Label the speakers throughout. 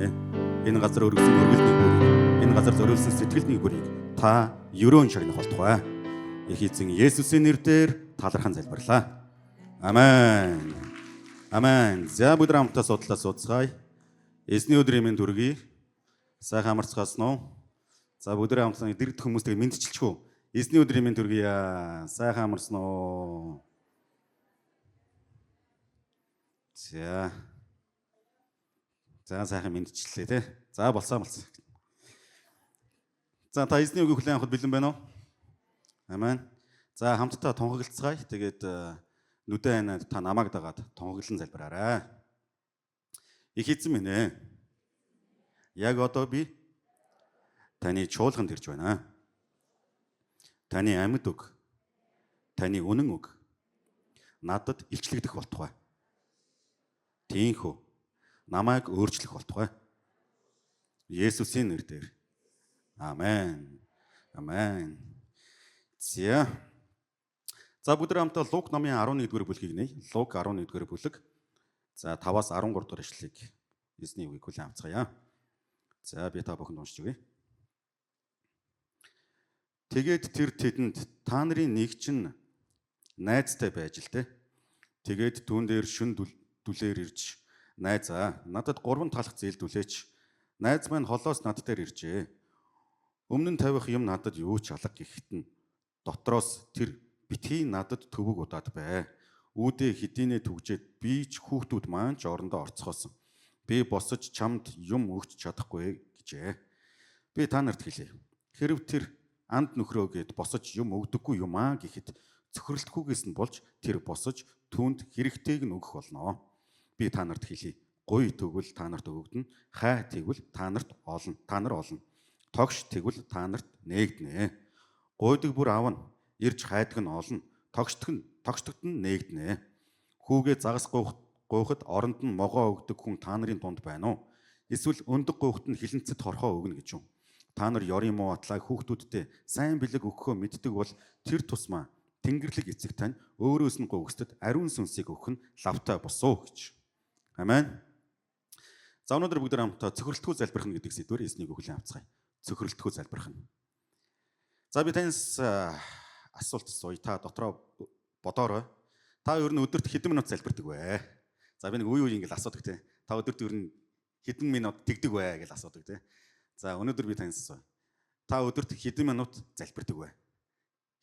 Speaker 1: минь ээ. Энэ газар өргөсөн өргөл нэг бүрийг, энэ газар зориулсан сэтгэл нэг бүрийг та ерөөн шагнах болтугай. Их эзэн Есүсийн нэрээр талархан залбирлаа. Амен. Амен. За бүгд хамтдаа судлаа сууцгаая. Эзний өдрийн мэнд хүргэе. Сайхан амарцгаасан уу? За бүгд хамтдаа дэрэгдэх хүмүүстэйг мэдчилчихв. Эзний өдрийн мэнд хүргэе. Сайхан амарсан уу? За. За сайхан мэдчлээ те. За болсон болсон. За та эзний үгийг хүлээн авахд бэлэн байна уу? Амен. За хамтдаа тунхаглацгаая. Тэгээд нүдэн айнаад та намайг дагаад тунхаглан залбираарай. Их эзэн минь ээ. Яг одоо би таны чуулганд ирж байна. Таны амьд үг, таны үнэн үг надад илчлэгдэх болтугай. Тийхүү намайг өөрчлөх болтугай. Есүсийн нэрээр. Амен. Амен. За. За бүгд хамтдаа Лук номын 11-р бүлгийг нээе. Лук 11-р бүлэг. За 5-аас 13 дугаар ишлэлийг эзний үгийг хүлээн авцгаая. За би та бүхэнд уншиж өгье. Тэгээд тэр тэдэнд та нарын нэг чинь найзтай байж л те. Тэгээд түүн дээр шүн дүлээр ирж найзаа надад 3 талх зээлдүүлээч. Найз маань холоос над дээр иржээ. Өмнө нь тавих юм надад юу ч алга гэхэд нь дотроос тэр битгий надад төвөг удаад бай. Үүдээ хэдийнэ түгжээд би ч хүүхдүүд маань ч орондоо орцгоосон. Би босож чамд юм өгч чадахгүй гэжээ. Би та нарт хэлье. Хэрв тэр анд нөхрөө гэд босож юм өгдөггүй юм аа гэхэд цөхрөлтгүйгээс нь болж тэр босож түүнд хэрэгтэйг нь өгөх болно. Би та нарт хэлье. Гуй тэгвэл та нарт өгөгдөнө, хай тэгвэл та нарт олно. Та нар олно. Тогш тэгвэл та нарт нээгдэнэ. Гуйдаг бүр авна, ирж хайдаг нь олно. Тогшдог нь тогшдогт нь нээгдэнэ. Хүүгээ загас гуйхад оронд нь могоо өгдөг хүн та нарын дунд байна уу? Эсвэл өндөг гуйхад нь хилэнцэд хорхоо өгнө гэж юу? Та нар ёрын муу атлааг хүүхдүүддээ сайн бэлэг өгөхөө мэддэг бол тэр тусмаа Тэнгэрлэг эцэг тань өөрөөс нь гуйгсдад ариун сүнсийг өгөх нь лавтай босуу гэж. Амен. За өнөөдөр бүгд хамтдаа цөхрөлтгүй залбирах нь гэдэг сэдвээр эзнийг хүлээн авцгаая. Цөхрөлтгүй залбирах нь. За би танаас асуулт асууя. Та дотроо бодоорой. Та ер нь өдөрт хэдэн минут залбирдаг вэ? За би нэг үе үе ингээл асуудаг те. Та өдөрт ер нь хэдэн минут тэгдэг вэ гэж асуудаг те. За өнөөдөр би танаас асууя. Та өдөрт хэдэн минут залбирдаг вэ?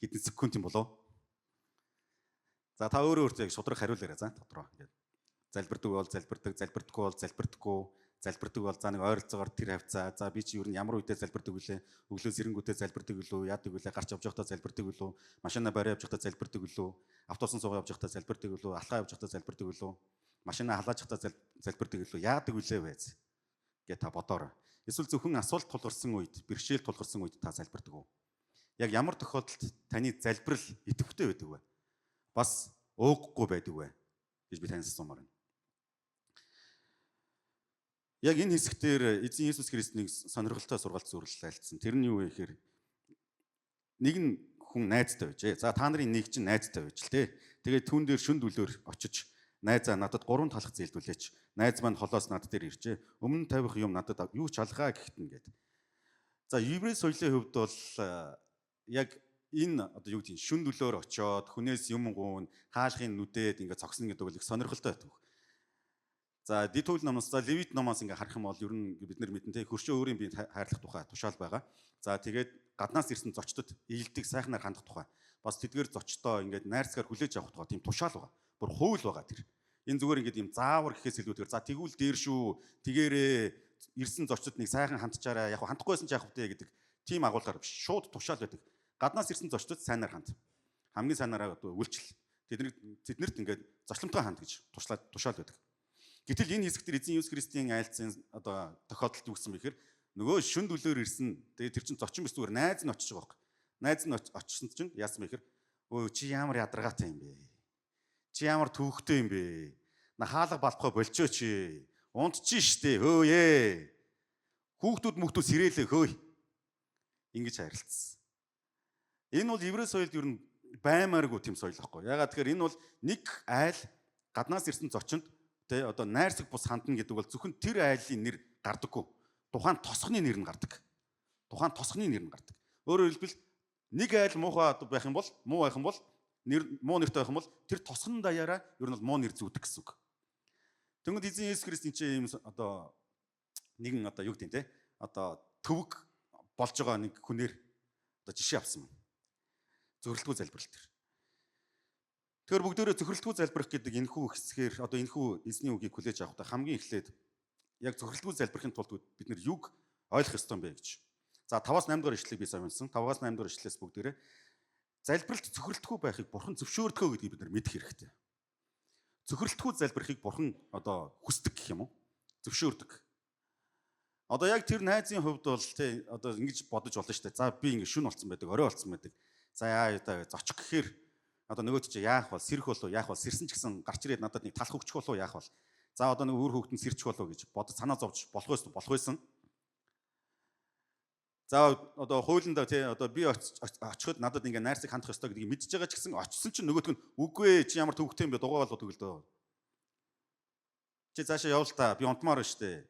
Speaker 1: Хэдэн секунд юм болов? За та өөрөө өөртөө яг шудраг хариулаарай за дотроо ингээд. Залбирдаг бол залбирдаг, залбирдаггүй бол залбирдаггүй, залбирдаг бол за нэг ойролцоогоор тэр хавцаа. За би чи ер нь ямар үедээ залбирдаг вүлээ? Өглөө сэрэнгүүтээ залбирдаг үлээ, яадаг вүлээ? Гарч явж байхдаа залбирдаг үлээ, машина бариа явж байхдаа залбирдаг үлээ, автобусан суугаа явж байхдаа залбирдаг үлээ, алхаа явж байхдаа залбирдаг үлээ, машина халааж байхдаа залбирдаг үлээ, яадаг вүлээ вэ? Гэ та бодоорой. Эсвэл зөвхөн асуулт тулгарсан үед, бэрхшээл тулгарсан үед та залбирдаг уу? Яг ямар тохиолдолд таны залбирал идэвхтэй байдаг вэ? Бас ууггүй байдаг вэ гэж би танаас асуумаар байна. Яг энэ хэсэгтэр эзэн Иесус Христ нэг сонирхолтой сургаалт зүрлэл айлтсан. Тэр нь юу вэ гэхээр нэг нь хүн найзтай байжээ. За та нарын нэг чинь найзтай байж л те. Тэгээд түүн дээр шүн дүлөөр очиж найзаа надад 3 талх зээлдүүлээч. Найз маань холоос над дээр иржээ. Өмнө тавих юм надад юу ч алгаа гэхэд нь гээд. За еврей соёлын хувьд бол яг энэ одоо юу гэдэг шүн дүлөөр очоод хүнээс юм гуун хаалхын нүдээд ингээд цогсно гэдэг бол их сонирхолтой байдаг. За Дэд хууль номоос за Левит номоос ингээ харах юм бол ер нь бид нар мэднэ те хөршөө өөрийн биед хайрлах тухай тушаал байгаа. За тэгээд гаднаас ирсэн зочдод ээлдэг сайхнаар хандах тухай. Бас тэдгээр зочдоо ингээд найрсгаар хүлээж авах тухай тийм тушаал байгаа. Бүр хууль байгаа тэр. Энэ зүгээр ингээд ийм заавар гэхээс илүүтэйгээр за тэгвэл дээр шүү тэгээрээ ирсэн зочдод нэг сайхан хандчаарай. Яг хандахгүйсэн ч яах вэ гэдэг тийм агуулгаар биш. Шууд тушаал байдаг. Гаднаас ирсэн зочдод сайнаар ханд. Хамгийн сайнаараа одоо үйлчил. Тэднэрт ингээд зочломтой ханд гэж тушаал байдаг. Гэтэл энэ хэсэг дээр эзэн Иесус Христийн айлцсан одоо тохиолдолд юу гэсэн бэ гэхээр нөгөө шүн дүлөөр ирсэн. Тэгээд тэр чинь зочин биш зүгээр найз нь очиж байгаа байхгүй. Найз нь очсон чинь яасан бэ гэхээр өө чи ямар ядаргаатай юм бэ? Чи ямар төвхтэй юм бэ? На хаалга балбахаа болчооч. Унтчих штэ. Хөө ээ. Хүүхдүүд мөхтүүд сэрээлээ хөөе. Ингэж харилцсан. Энэ бол еврей соёлд ер нь баймааргүй тийм соёл байхгүй. Ягаад тэгэхээр энэ бол нэг айл гаднаас ирсэн зочинд тэ одоо найрсаг бус хандна гэдэг бол зөвхөн тэр айлын нэр Гардаггүй. Тухайн тосгоны нэр нь гардаг. Тухайн тосгоны нэр нь гардаг. Өөрөөр хэлбэл нэг айл муухай байх юм бол, муу байх юм бол, нэр муу нэртэй байх юм бол тэр тосгон даяараа ер нь бол муу нэр зүүдэг гэсэн үг. Тэнгүүд эзэн Есүс Христ энэ чинь ийм одоо нэгэн одоо юу гэдэг те одоо төвөг болж байгаа нэг хүнээр одоо жишээ авсан юм. Зөрөлтгүй залбирал төр. Тэгэхээр бүгдээрээ зөхрөлтгүй залбирах гэдэг энэхүү хэсгээр одоо энэхүү эзний үгийг хүлээж авахдаа хамгийн эхлээд яг зөхрөлтгүй залбирахын тулд бид нэр юг ойлгох ёстой юм бэ гэж. За 5-аас 8 дугаар ишлэгийг би сайн унсан. 5-аас 8 дугаар ишлээс бүгдээрээ залбиралт зөхрөлтгүй байхыг бурхан зөвшөөрдгөө гэдгийг бид нар мэдэх хэрэгтэй. Зөхрөлтгүй залбирахыг бурхан одоо хүсдэг гэх юм уу? Зөвшөөрдөг. Одоо яг тэр найзын хувьд бол тий одоо ингэж бодож болно шүү дээ. За би ингэ шүн болцсон байдаг, орой болцсон байдаг. За яа одоо зочих гэхээр одоо нөгөөд чи яах бол сэрэх болов яах бол сэрсэн ч гэсэн гарч ирээд надад нэг талах өгчих болов яах бол. За одоо нэг үр хүүхэд нь сэрчих болов гэж бодож санаа зовж болох байсан болох байсан. За одоо хуулиндаа тий одоо би очиход надад ингээ найрсаг хандах ёстой гэдгийг мэдж байгаа ч гэсэн очисон чинь нөгөөх нь үгүй ээ чи ямар төвөгтэй юм бэ дугаа болоод өгөл дөө. Чи цаашаа явал та би унтмаар байна штэ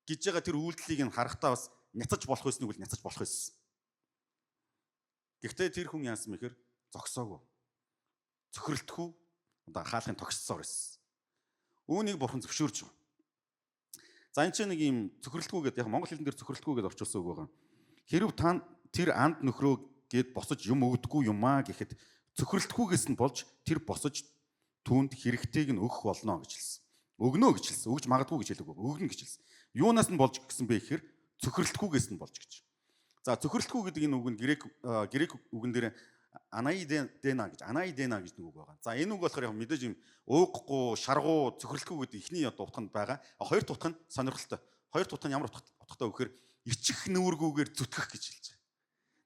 Speaker 1: гэж байгаа тэр үйлдэлийг нь харахтаа бас няцаж болох байсныг үл няцаж болох байсан. Гэхдээ тэр хүн яасан мэхэр зогсоогүй. Цөхрөлтхүү одоо хаалхын тогтцоор байсан. Үүнийг бурхан зөвшөөрч байгаа. За энэ чинь нэг юм цөхрөлтгүй гэдэг яг монгол хэлэн дээр цөхрөлтгүй гэдээ орчуулсан үг байгаа. Хэрв та тэр анд нөхрөө гэд босож юм өгдөггүй юм аа гэхэд цөхрөлтгүйгээс нь болж тэр босож түүнд хэрэгтэйг нь өгөх болно гэж хэлсэн. Өгнө гэж хэлсэн. Өгж магадгүй гэж хэлээгүй. Өгнө гэж хэлсэн. Юунаас нь болж гэсэн бэ гэхээр цөхрөлтгүйгээс нь болж гэж. За цөхрөлтгүй гэдэг энэ үг нь грек үгэн дээр анаидена гэж анаидена гэж нэг үг байгаа. За энэ үг болохоор яг мэдээж юм ууггүй, шаргуу, цөхрөлтгүй гэдэг эхний одоо утга нь байгаа. Хоёр дахь утга нь сонирхолтой. Хоёр дахь утга нь ямар утгатай вэ гэхээр ичих нүүргүүгээр зүтгэх гэж хэлж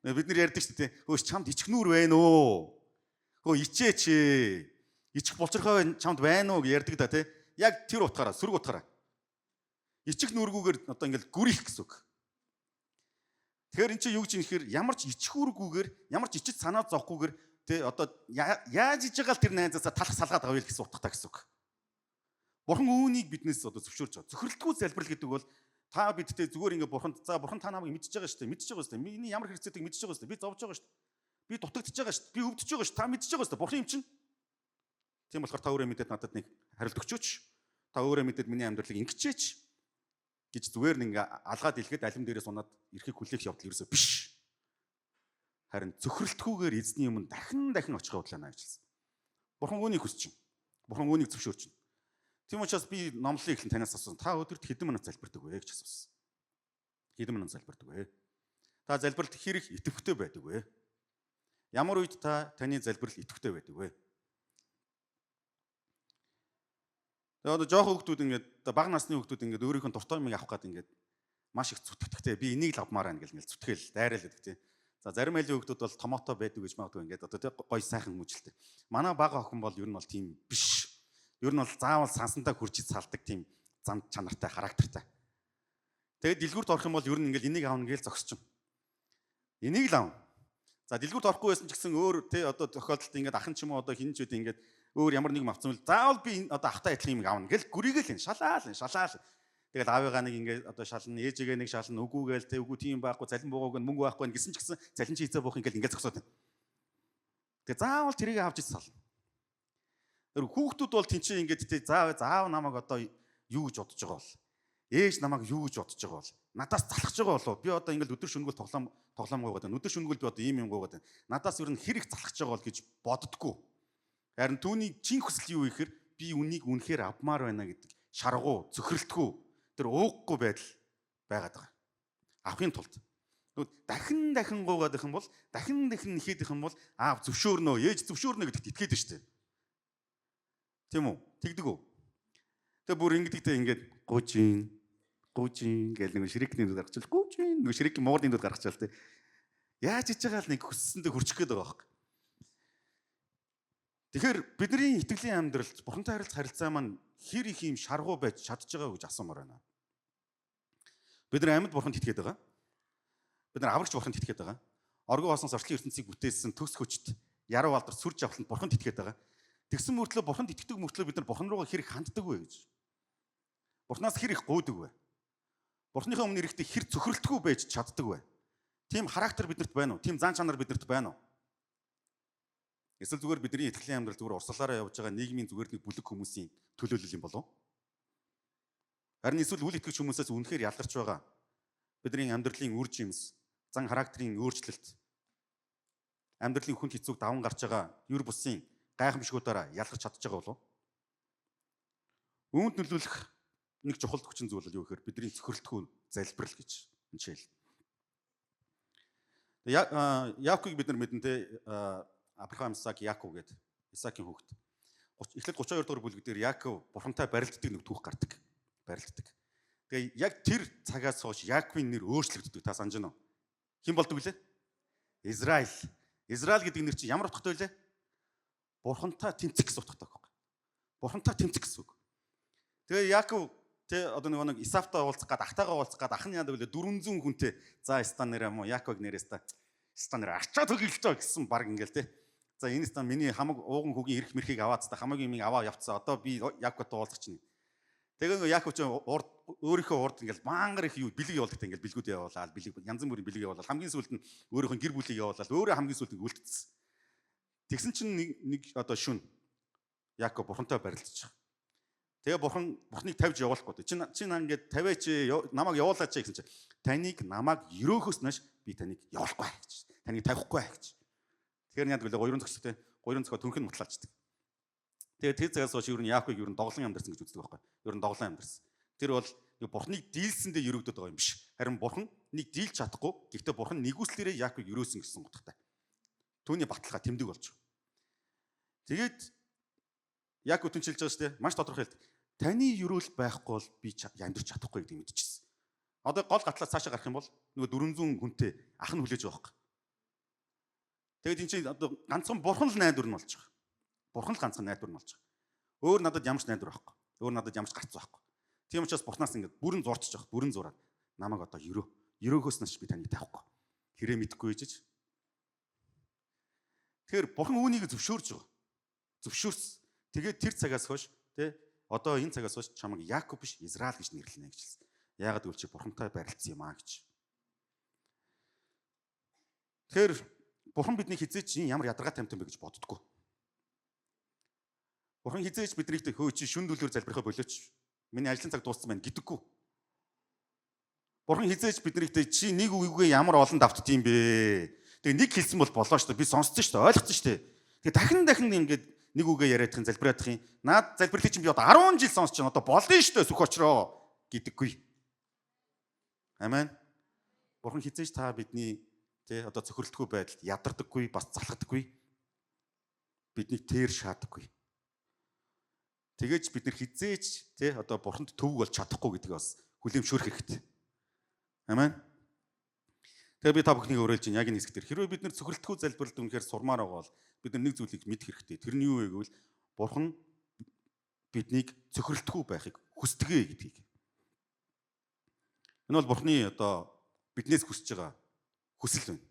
Speaker 1: байгаа. Бид нар ярьдаг шүү дээ. Хөөс чамд ичих нүүр байна уу? Хөө ичээч. Ичих булчирхай чамд байна уу гэж ярьдаг да тий. Яг тэр утгаараа, сөрөг утгаараа. Ичих нүүргүүгээр одоо ингээл гүрих гэсэн үг. Тэгэхээр эн чинь юу гэж юм гэхээр ямар ч ичих үүргүүгээр, ямар ч ичиж санаа зовхгүйгээр тий одоо яаж иж байгаа л тэр найзаасаа талах салгаад авъя гэсэн утгатай гэсэн үг. Бурхан үүнийг биднээс одоо зөвшөөрч байгаа. Зөхрөлтгүй залбирал гэдэг бол та бидтэй зүгээр ингээ бурханд за бурхан та намайг мэдчихэж байгаа шүү дээ. Мэдчихэж байгаа шүү дээ. Миний ямар хэрэгцээтэйг мэдчихэж байгаа шүү дээ. Би зовж байгаа шүү дээ. Би дутагдчихж байгаа шүү дээ. Би өвдөж байгаа шүү. Та мэдчихэж байгаа шүү дээ. Бурхан юм чинь. Тийм болохоор та өөрөө мэдээд надад нэг хариулт өгчөөч. Та өөрөө мэдээд миний амьдралыг ингэчээч гэж зүгээр нэг ингээ алгаад илгээд алим дээрээс унаад эрхийг хүлээх явдал ерөөсөө биш. Харин цөхрөлтгүйгээр эзний өмнө дахин дахин очих явдлаа гэж хэлсэн. Бурхан үүнийг хүсэж байна. Бурхан үүнийг зөвшөөрч байна. Тийм учраас би номлолыг эхлэн танаас асуусан. Та өдөрт хэдэн минут залбирдаг вэ гэж асуусан. Хэдэн минут залбирдаг вэ? Та залбиралд хэр их идэвхтэй байдаг вэ? Ямар үед та таны залбирал идэвхтэй байдаг вэ? Тэгээ одоо жоохон хүүхдүүд ингээд бага насны хүүхдүүд ингээд өөрийнх нь дуртай юмыг авах гээд ингээд маш их зүтгэдэг те. Би энийг л авмаар байна гэл ингээд зүтгэл дайрал гэдэг те. За зарим айлын хүүхдүүд бол томото байдаг гэж магадгүй ингээд одоо те гой сайхан хүмүүжлтэй. Манай бага охин бол ер нь бол тийм биш. Ер нь бол заавал сансандаа хурж салдаг тийм зам чанартай характертай. Тэгээд дэлгүүрт орох юм бол ер нь ингээд энийг авна гээл зогсчихно. Энийг л авна. За дэлгүүрт орохгүй байсан ч гэсэн өөр те одоо тохиолдолд ингээд ахын ч юм уу одоо хин ч үгүй ингээд өөр ямар нэг юм авсан бол заавал би одоо ахтай адилхан юм авна гэл гүрийгэл энэ шалаал шалаал. Тэгэл аавыгаа нэг ингээд одоо шална, ээжигээ нэг шална, үгүй гээл те үгүй тийм байхгүй, цалин буугааг нь мөнгө байхгүй гэсэн ч гэсэн цалин чи хийцээ буух ингээл ингээд зогсоод байна. Тэгээ заавал тэрийг авч ич сална. Тэр хүүхдүүд бол тэнцээ ингээд те заав намайг одоо юу гэж бодож байгаа бол ээж намайг юу гэж бодож байгаа бол надаас залхаж байгаа болов би одоо ингээд өдөр шөнөгүй тоглоом гуйгаад байна. Өдөр шөнөгүй би одоо ийм юм гуйгаад байна. Надаас ер нь хэр их залхаж байгаа бол гэж боддгоо. Харин түүний чин хүсэл юу гэхээр би үнийг үнэхээр авмаар байна гэдэг шаргуу, цөхрөлтгүй тэр ууггүй байдал байгаад байгаа. Авахын тулд. Тэгвэл дахин дахин гуйгаад их юм бол дахин дахин нэхэд их юм бол аав зөвшөөрнө, ээж зөвшөөрнө гэдэгт итгээд штэ. Тийм үү? Тэгдэг үү? Тэгээ бүр ингэдэгтэй ингээд гуйжин гуйжин гэл нэг ширекний нүд гаргачихвал гуйжин нэг ширекийн муурны нүд гаргачихвал тэ. Яаж хийж байгаа л нэг хүссэндээ хүрчих гээд байгаа байхгүй. Тэгэхээр бидний итгэлийн амьдралд бурхантай харилцах харилцаа маань хэр их юм шаргуу байж чадж байгаа гэж асуумаар байна. Бид нар амьд бурханд итгээд байгаа. Бид нар аврагч бурханд итгээд байгаа. Оргон хоосон орчлын ертөнцийг бүтээсэн төгс хүчт яруу алдар сүр жавхланд бурханд итгээд байгаа. Тэгсэн мөртлөө бурханд итгэдэг мөртлөө бид нар бурхан руугаа хэр их ханддаг вэ гэж. Бурханаас хэр их гуйдаг вэ? Бурхныхаа өмнө ирэхдээ хэр цөхрөлтгүй байж чаддаг вэ? Тийм характер биднэрт байна уу? Тийм зан чанар биднэрт байна уу? Эсвэл зүгээр бидний итгэлийн амьдрал зүгээр урсгалаараа явж байгаа нийгмийн зүгээр нэг бүлэг хүмүүсийн төлөөлөл юм болов уу? Харин эсвэл үл итгэгч хүмүүсээс үнэхээр ялгарч байгаа бидний амьдралын үр жимс, зан характерын өөрчлөлт, амьдралын хүнд хэцүүг даван гарч байгаа юр бусын гайхамшгуудаараа ялгарч чадж байгаа болов уу? Үүнд нөлөөлөх нэг чухал хүчин зүйл бол юу гэхээр бидний цөхрөлтгүй залбирал гэж энэ жишээл. Яаковыг бид нар мэднэ те, Абрахам, Исаак, Яаков гэдэг Исаакийн хүүхэд. Эхлэл 32 дугаар бүлэг дээр Яаков бурхантай барилддаг нэг түүх гардаг. Барилддаг. Тэгээ яг тэр цагаас хойш Яаковын нэр өөрчлөгддөг. Та санаж байна уу? Хэн болдог вүлээ? Израиль. Израиль гэдэг нэр чинь ямар утгатай вүлээ? Бурхантай тэмцэх гэсэн утгатай байхгүй. Бурхантай тэмцэх гэсэн үг. Тэгээ Яаков тэ одоо нөгөө нэг Исавтай уулзах гад, ахтайгаа уулзах гад, ах нь яадаг вүлээ? 400 хүнтэй. За стан нэрээ мó Яаковыг нэрээс та стан нэр арчаад өгөлтөө гэсэн баг ингээл тэ. За энэ стан миний хамаг ууган хүүгийн эрх мэрхийг аваад та хамаг юмыг аваа явцсан. Одоо би Яаковтай уулзах чинь. Тэгээ нөгөө Яаков ч урд өөрийнхөө урд ингээл мангар их юу бэлэг явуулдаг ингээл бэлгүүд явуулаад, бэлэг янз бүрийн бэлэг явуулаад, хамгийн сүүлд нь өөрийнхөө гэр бүлийг явуулаад, өөрөө хамгийн сүүлд нь үлдсэн. Тэгсэн чинь нэг одоо шүн Яаков бурхантай барилдчих. Тэгээ бурхан бурхныг тавьж явуулахгүй. Чи чи ингээд тавиач, намайг явуулаач гэсэн чинь таныг намайг ерөөхөөс нааш би таныг явуулахгүй гэж. Таныг тавихгүй гэж. Тэгэхээр яадаг вэ? Гуйрын зөкстэй. Гуйрын зөхөө түнхэн мутлаалчдаг. Тэгээ тэр цагаас хойш ер нь Яаковыг ер нь доглон амьдарсан гэж үздэг байхгүй. Ер нь доглон амьдарсан. Тэр бол бурхныг дийлсэндээ өрөөгдөд байгаа юм биш. Харин бурхан нэг дийлж чадахгүй. Гэхдээ бурхан нэгүслээрээ Яаковыг өрөөсөн гэсэн утгатай. Түүний баталгаа тэмдэг болж байгаа. Тэгээд Яаков түнчилж байгаа шүү дээ. Маш тодорхой хэлдэг. Таны өрөөл байхгүй бол би амьдарч чадахгүй гэдгийг мэдчихсэн. Одоо гол гатлаа цаашаа гарах юм бол нөгөө 400 хүнтэй ах нь хүлээж байгаа байхгүй. Тэгээд эн чинь одоо ганцхан бурхан л найдвар нь болж байгаа. Бурхан л ганцхан найдвар нь болж байгаа. Өөр надад ямар ч найдвар байхгүй. Өөр надад ямар ч гарц байхгүй. Тийм учраас бурхнаас ингээд бүрэн зурчж байгаа. Бүрэн зураад намайг одоо өрөө. Өрөөхөөс нааш би таныг тавихгүй. Хэрэг мэдхгүй ээжэж. Тэгэхээр бурхан үүнийг зөвшөөрж байгаа. Зөвшөөрсөн. Тэгээд тэр цагаас хойш тэ одоо энэ цагаас хойш чамайг Яаков биш, Израиль гэж нэрлэнэ гэж хэлсэн. Яагаад гэвэл чи бурхантай барилцсан юм аа гэж. Тэгэхээр бурхан бидний хизээч ямар ядаргаа тамтан бэ гэж боддгоо. Бурхан хизээч биднийг хөө чи шүн дүлээр залбирхаа болооч. Миний ажлын цаг дууссан байна гэдэггүй. Бурхан хизээч биднийг чи нэг үгээ ямар олон давтд юм бэ? Тэгээ нэг хэлсэн бол болоо шүү дээ. Би сонссон шүү дээ. Ойлгоцсон шүү дээ. Тэгээ дахин дахин ингээд нэг үгээ яриадах юм, залбираадах юм. Наад залбирлыг чинь би одоо 10 жил сонсч байна. Одоо болно шүү дээ, сүх очроо гэдэггүй. Амен. Бурхан хизээч та бидний тэ одоо цохирлтгүй байдалд ядардаггүй, бас залхдаггүй. Биднийг тэр шаадаггүй. Тэгээж бид нар хизээч тэ одоо бурханд төвөг болж чадахгүй гэдгийг бас хүлээмжшөөрөх хэрэгтэй. Амен. Тэгээ би та бүхнийг уриалж байна яг энэ хэсэг дээр. Хэрвээ бид нар цохирлтгүй залбиралд үнэхээр сурмаар байгаа бол бид нар нэг зүйлийг мэдэх хэрэгтэй. Тэр нь юу вэ гэвэл бурхан биднийг цохирлтгүй байхыг хүсдэг ээ гэдгийг. Энэ бол бурхны одоо биднээс хүсэж байгаа хүсэл байна.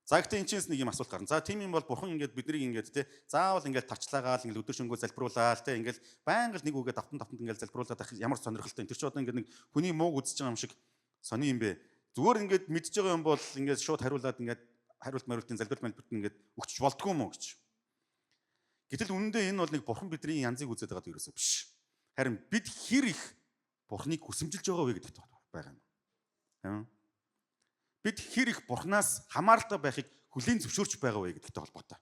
Speaker 1: За гэхдээ энэ чинээс нэг юм асуулт гарна. За тийм юм бол бурхан ингээд биднийг ингээд те заавал ингээд тарчлаагаал, ингээд өдөр шөнөгүй залбируулаад те, ингээд байнга л нэг үгээ давтан давтанд ингээд залбируулаад байх ямар сонирхолтой. Тэр чи одоо ингээд нэг хүний мууг үзэж байгаа юм шиг сони юм бэ. Зүгээр ингээд мэдж байгаа юм бол ингээд шууд хариулаад, ингээд хариулт мариултын залбирал малбирт ингээд өгчөж болдгоо юм уу гэж. Гэтэл үнэндээ энэ бол нэг бурхан бидний янзыг үзээд байгаа ерөөсөө биш. Харин бид хэр их бурханыг хүсэмжилж байгаа вэ гэдэгт байгаа юм. Бид хэр их бурхнаас хамааралтай байхыг хүлээн зөвшөөрч байгаа вэ гэдэгтэй холбоотой.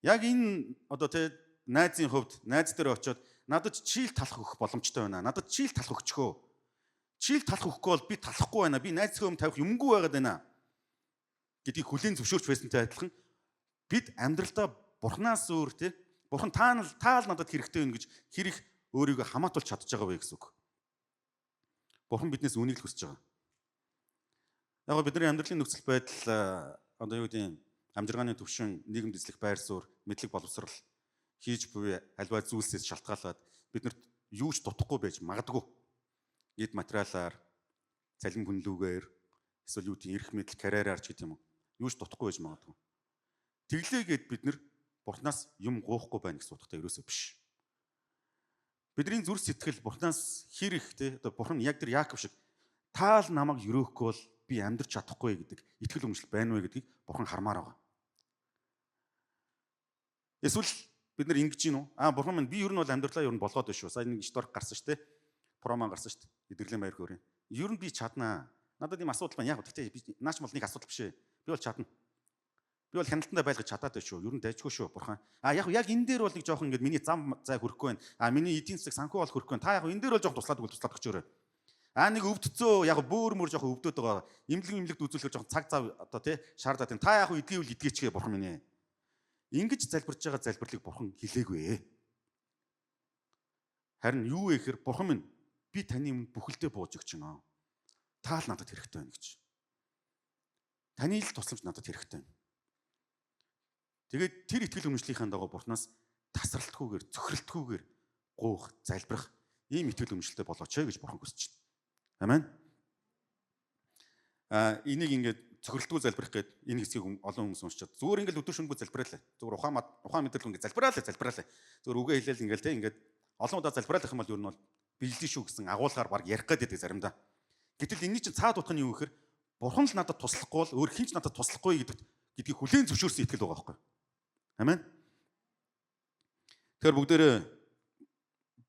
Speaker 1: Яг энэ одоо тэ найзын хувьд найз дээр очиод надад чийл талах өгөх боломжтой байна. Надад чийл талах өгчхөө. Чийл талах өгөхгүй бол би талахгүй байна. Би найзын өмнө тавих юмгүй байгаад байна гэдгийг хүлээн зөвшөөрч байсантай адилхан бид амьдралдаа бурхнаас өөр тэ бурхан таал надад хэрэгтэй байна гэж хэр их өөрийгөө хамаатуулж чадж байгаа вэ гэсэн үг. Бурхан биднээс үнийг л хүсэж байгаа. Яг гоо бидний амьдралын нөхцөл байдал, одоо юу гэдэг, амжиргааны төвшин, нийгэмд эзлэх байр суурь, мэдлэг боловсрал, хийж буй альва зүйлсээс шалтгаалаад биднэрт юу ч дутахгүй байж магадгүй. Эд материалаар, цалин хүнлүүгээр, эсвэл юу гэдэг, эрх мэдэл, карьераар ч гэдэг юм уу. Юу ч дутахгүй байж магадгүй. Тэглээгээд бид нар бурхнаас юм гуйхгүй байна гэсэн утгатай ерөөсөө биш. Бидний зүрх сэтгэл бурхнаас хэр их те одоо бурхан яг тэр Яаков шиг Та л намайг өрөөхгүй бол би амьдрч чадахгүй гэдэг итгэл үнэмшил байна вэ гэдгийг Бурхан хармаар байгаа. Эсвэл бид нар ингэж гин үү? Аа, Бурхан минь, би ер нь бол амьдралаа ер нь болгоод байна шүү. Сая нэг story гарсан шүү дээ. Промо гарсан шүү дээ. Эдгэрлэн баяр хөөрийн. Ер нь би чаднаа. Надад ийм асуудал байна. Яг гэхдээ би наач бол нэг асуудал биш ээ. Би бол чадна. Би бол хяналтандаа байлгаж чадаад байна шүү. Ер нь дайжгүй шүү, Бурхан. А яг яг энэ дээр бол нэг жоохон ингээд миний зам зай хөрөхгүй байна. А миний эдийн засаг, санхүү бол хөрөхгүй байна. Та яг энэ дээр бол жоохон туслаад өгвөл туслаад өгчөөрэй. А нэг өвдцөө яг бөөр мөр жоохон өвдөд байгаа. Имлэг имлэгт үзүүлэхээр жоохон цаг зав одоо тий шаардаад байна. Та яг эдгээвэл эдгээчгээ, Бурхан минь ээ. Ингэж залбирч байгаа залбирлыг Бурхан хэлээгүй. Харин юу вэ гэхээр: Бурхан минь, би таны өмнө бүхэлдээ бууж өгч байна. Та л надад хэрэгтэй байна гэж. Таны л тусламж надад хэрэгтэй байна. Тэгээд тэр итгэл үнэмшлийнхээ дагуу Бурханаас тасралтгүйгээр, цөхрөлтгүйгээр гуйх, залбирах ийм итгэл үнэмшилтэй болооч гэж Бурхан хүсэж байна. Амен. А энийг ингээд цөхрөлтгүй залбирах гээд энэ хэсгийг олон хүмүүс уншичаад зүгээр ингээд өдөр шөнөгүй залбираалаа. Зүгээр ухаан ухаан мэдрэл ингээд залбираалаа, залбираалаа. Зүгээр үгээ хэлээл ингээд те ингээд олон удаа залбираалах юм бол ер нь бол биелдэж шүү гэсэн агуулгаар баг ярих гээд байдаг заримдаа. Гэтэл энэний чинь цаад утга нь юу гэхээр Бурхан л надад туслахгүй бол өөр хэн ч надад туслахгүй гэдгийг хүлээн зөвшөөрсөн итгэл байгаа байхгүй. Амен. Тэгэхээр бүгдээрээ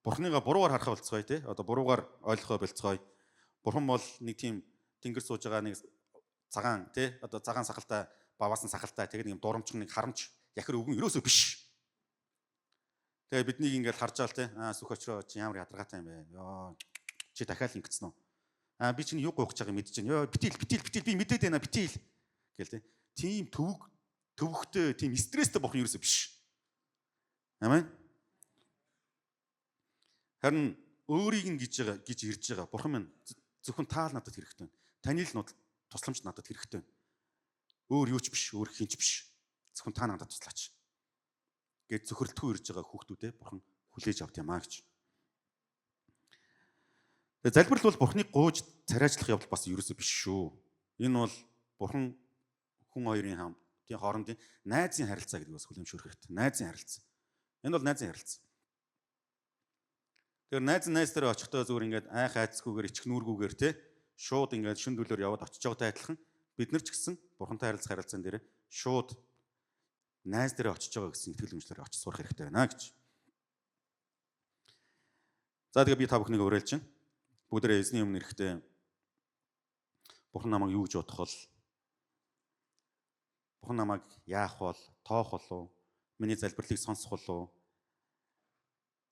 Speaker 1: Бурханыгаа буруугаар харахаа болцгоё те. Одоо буруугаар ойлгохоо болцгоё. Бурхан бол нэг тийм тэнгэр сууж байгаа нэг цагаан тий одоо цагаан сахалтай, баваасан сахалтай, тэгээд нэг юм дурамчхан, нэг харамч яхир өвгөн ерөөсөө биш. Тэгээ биднийг ингээл харж байгаа л тий, аа, сүх очроо, чи ямар ядаргаатай юм бэ? Ёо, чи дахиад ингэсэн үү? Аа, би чиний юу гуйх гэж байгааг мэдэж байна. Ёо, битийл, битийл, битийл, би мэдээд байна, битийл гэл тий. Тийм төвөг төвөгтэй, тийм стресстэй бурхан ерөөсөө биш. Амен. Харин өөрийг нь гэж байгаа гэж ирж байгаа: Бурхан минь, зөвхөн та л надад хэрэгтэй байна. Таны л тусламж надад хэрэгтэй байна. Өөр юу ч биш, өөр хэн ч биш. Зөвхөн та надад туслаач гэж цөхрөлтгүй ирж байгаа хүүхдүүдээ Бурхан хүлээж авд юм аа гэж. Тэгээ залбирал бол Бурханыг гуйж царайжлах явдал бас ерөөсөө биш шүү. Энэ бол Бурхан хүн хоёрын хам тийм хоорондын найзын харилцаа гэдэг бас хүлээн зөвшөөрөх хэрэгтэй. Найзын харилцаа. Энэ бол найзын харилцаа. Тэгэхээр найз найз дээр очихдоо зүгээр ингээд айх айцгүйгээр, ичих нүүргүүгээр те шууд ингээд шүн дүлээр яваад очиж байгаатай адилхан бид нар ч гэсэн Бурхантай харилцах харилцаан дээр шууд найз дээр очиж байгаа гэсэн итгэл үнэмшлээр очиж сурах хэрэгтэй байна гэж. За, тэгээ би та бүхнийг уриалж байна. Бүгдээ эзний өмнө ирэхдээ Бурхан намайг юу гэж бодох бол, Бурхан намайг яах бол, тоох болов, миний залбирлыг сонсох болов,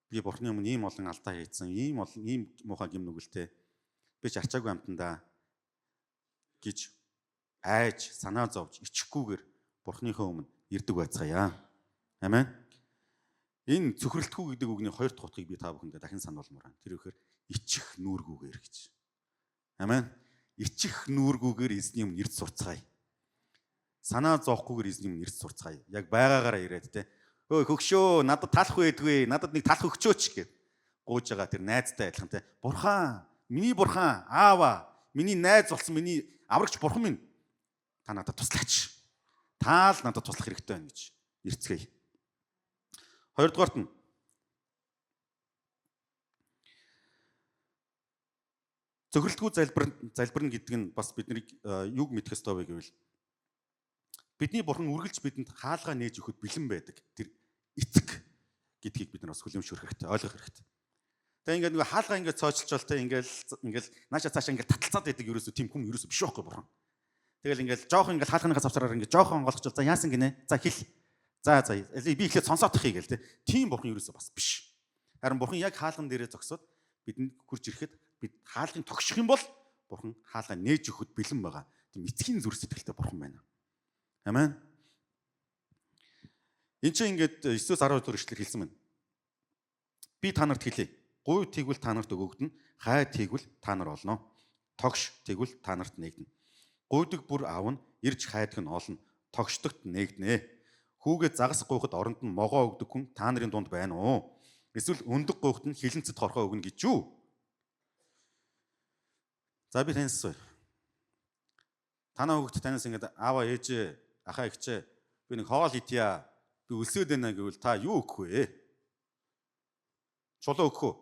Speaker 1: би Бурханы өмнө ийм олон алдаа хийсэн, ийм олон ийм муухай гэм нүгэлтэй, би ч арчаагүй амтандаа гэж айж, санаа зовж, ичихгүйгээр Бурханыхаа өмнө ирдэг байцгаая. Амен. Энэ цөхрөлтгүй гэдэг үгний хоёр дахь утгыг би та бүхэндээ дахин сануулмаар байна. Тэр үхээр ичих нүүргүүгээр гэж. Амен. Ичих нүүргүүгээр эзний өмнө ирд сурцгаая. Санаа зовхгүйгээр эзний өмнө ирд сурцгаая. Яг байгаагаараа ирээд те. Өө, хөгшөө, надад талах байдгүй, надад нэг талах өгчөөч гэд гуйж байгаа тэр найзтай адилхан те. Бурхан, миний бурхан, аава, миний найз болсон миний аврагч бурхан минь, та надад туслаач. Та л надад туслах хэрэгтэй байна гэж ирцгээе. Хоёрдугаарт нь цөхрөлтгүй залбирна гэдэг нь бас биднийг юуг мэдэх ёстой вэ гэвэл бидний бурхан үргэлж бидэнд хаалгаа нээж өгөхөд бэлэн байдаг. Тэр эцэг гэдгийг бид нар бас хүлээн зөвшөөрөх хэрэгтэй, ойлгох хэрэгтэй. Тэгээ ингээд нэг хаалгаа ингээд цоочилчвал те ингээд нааша цаашаа ингээд таталцаад байдаг ерөөсөө тийм хүн ерөөсөө биш байхгүй бурхан. Тэгэл ингээд жоохон ингээд хаалганыхаа завсраар ингээд жоохон онгойлгочвол: "За, яасан гинэ? За, хэл. За за, би эхлээд сонсоодох хий" гэл те. Тийм бурхан ерөөсөө бас биш. Харин бурхан яг хаалган дээрээ зогсоод бидэнд хурж ирэхэд бид хаалгыг тогших юм бол бурхан хаалгаа нээж өгөхөд бэлэн байгаа. Тийм эцгийн зүрх сэтгэлтэй бурхан байна. Амен. Энд чинь ингээд 9-12 дугаар ишлэлээр хэлсэн байна. Би та нарт хэлье. Гуй тэгвэл та нарт өгөгдөнө, хай тэгвэл та нар олно. Тогш тэгвэл та нарт нээгдэнэ. Гуйдаг бүр авна, ирж хайдаг нь олно, тогшдогт нээгдэнэ. Хүүгээ загас гуйхад оронд нь могоо өгдөг хүн та нарын дунд байна уу? Эсвэл өндөг гуйхад нь хилэнцэд хорхоо өгнө гэж юу? За, би таньс. Танаа хүүхэд танаас ингээд: "Аава, ээжээ, ахаа, эгчээ, би нэг хоол идья. Би өлсөөд байна" гэвэл та юу өгөх вэ? Чулуу өгөх үү?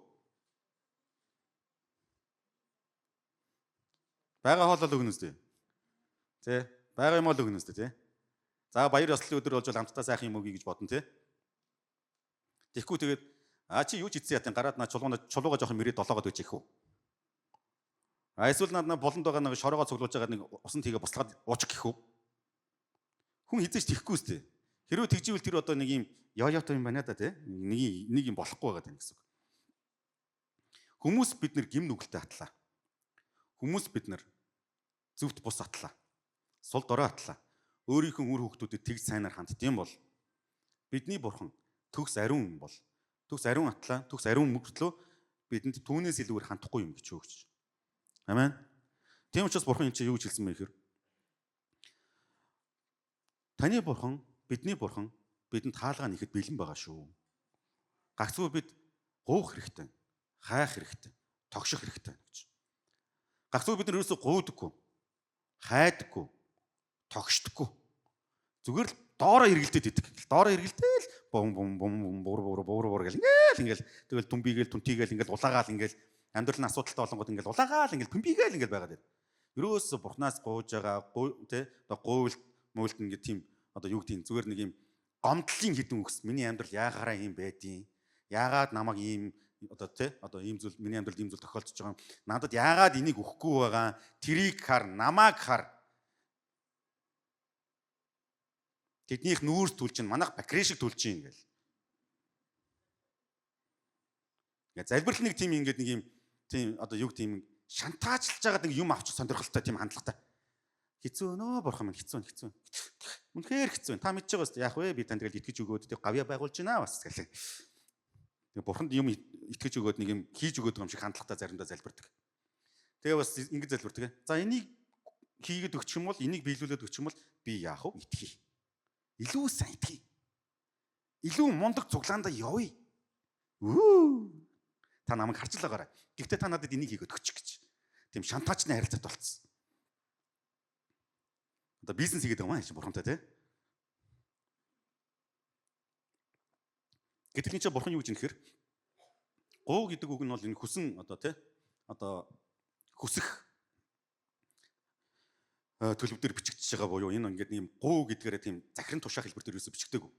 Speaker 1: Бага хоолол өгнө үстэй. Тэ? Бага юм ол өгнө үстэй, тэ? За баяр ёслолын өдөр болж амттай сайхан юм өгье гэж бодно, тэ? Тэгэхгүй тэгээд а чи юу ч идсэн ятын гараад на чулууна чулууга жоохон мөрөө долоогод байж их үү? А эсвэл над буланд байгаа нэг шороогоо цуглуулж байгаа нэг усан тийгээ буслаад уучих гэх үү? Хүн хизээч тэхгүй үстэй. Хэрвээ тэгживэл тэр одоо нэг юм ёёто юм байна да тий. Нэг юм болохгүй байгаа тань гэсэн үг. Хүмүүс бид нар гим нүгэлтэй атлаа. Хүмүүс бид нар зөвхт бус атлаа. Сул дорой атлаа. Өөрийнхөө үр хүүхдүүдэд тэгж сайнаар ханддсан бол бидний бурхан төгс ариун бол төгс ариун атлаа, төгс ариун мөртлөө бидэнд түүнээс илүүгээр хандахгүй юм гэж өгч. Амен. Тийм учраас бурхан энэ чинь юу гэж хэлсэн бэ гэхээр таны бурхан, бидний бурхан бидэнд хаалгаа нэхэд бэлэн байгаа шүү. Гагцгүй бид гуйх хэрэгтэй, хайх хэрэгтэй, тогших хэрэгтэй гэж. Гагцгүй бид нар ерөөсөө гуйдаггүй, хайдаггүй, тогшдоггүй. Зүгээр л доороо эргэлдээд идэг. Доороо эргэлдээл бум бум бум бум бур бур бур бур гэл ингээл ингээл тэгэл түмбигээл түнтийгээл ингээл улаагаал ингээл амьдрал нь асуудалтай болонгод ингээл улаагаал ингээл түмбигээл ингээл байгаад байна. Ерөөсөө бурхнаас гуйж байгаа тэ одоо гуйлт муйлт ингээд тийм одоо юу гэдгийг зүгээр нэг юм гомдлын хідэн үгс миний амьдрал яагаараа юм байдیں۔ Яагаад намайг ийм одоо тэ одоо ийм зүйл миний амьдралд ийм зүйл тохиолдож байгаа юм. Надад яагаад энийг өгөхгүй байгаа тэрийг хар намайг хар. Тэднийх нүүрс түлж чинь манайх бакри шиг түлж чинь ингээл. Ингээ залбирал нэг тийм ингээд нэг юм тийм одоо юу гэдэг юм шантаачлж байгаа нэг юм авчих сонирхолтой тийм хандлагатай. Хэцүү нөө бурхан минь хэцүү хэцүү. Үнэхээр хэцүү. Та мэдж байгаа үст яах вэ? Би танд тэгэл итгэж өгөөд тэг гавья байгуулж байна бас гэлээ. Тэг бурханд юм итгэж өгөөд нэг юм хийж өгөөд юм шиг хандлагатай заримдаа залбирдаг. Тэгээ бас ингэж залбирдаг. За энийг хийгээд өгчих юм бол энийг биелүүлээд өгчих юм бол би яах вэ? Итгэе. Илүү сайн итгэе. Илүү мундаг цуглаандаа явъя. Үу. Та намайг харж л байгаарай. Гэхдээ та надад энийг хийгээд өгчих гэж. Тийм шантаачны харилцаат болцсон. Одоо бизнес хийгээд байгаа юм аа бурхантай тий. Гэтэл энэ чинь бурхан юу гэж нэхэр гуу гэдэг үг нь бол энэ хүсэн одоо тий одоо хүсэх төлөв дээр бичигдэж байгаа буюу энэ ингээд ийм гуу гэдгээрээ тийм захиран тушаах хэлбэр дээр юусе бичигдээгүй.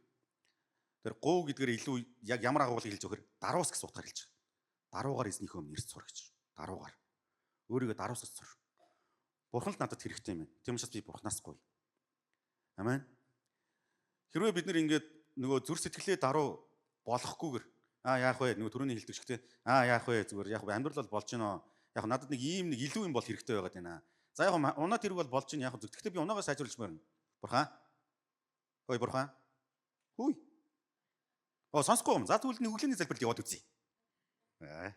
Speaker 1: Тэр гуу гэдгээр илүү яг ямар агуулгыг хэлж өгөхөр даруус гэсэн утгаар хэлж байгаа. Даруугаар эзнийхөө өмнө эрс сур гэж. Даруугаар. Өөрийгөө даруусаж сур. Бурхан л надад хэрэгтэй юм байна. Тийм учраас би бурханаас гуй. Амен. Хэрвээ бид нар ингээд нөгөө зүр сэтгэлээ даруй болохгүйгээр аа яах вэ? Нөгөө түрүүний хэлдэг шиг те. Аа яах вэ? Зүгээр яг амьдрал бол болж гинөө. Яг надад нэг ийм нэг илүү юм бол хэрэгтэй байгаад байна. За яг унаа тэрэг бол болж гин яг зүг. Гэхдээ би унаага сайжруулж мөрнө. Бурхан. Хөөе бурхан. Хүй. Оо сонсохгүй юм. За тэгвэл нэг өглөөний залбиралд яваад үзье. Аа.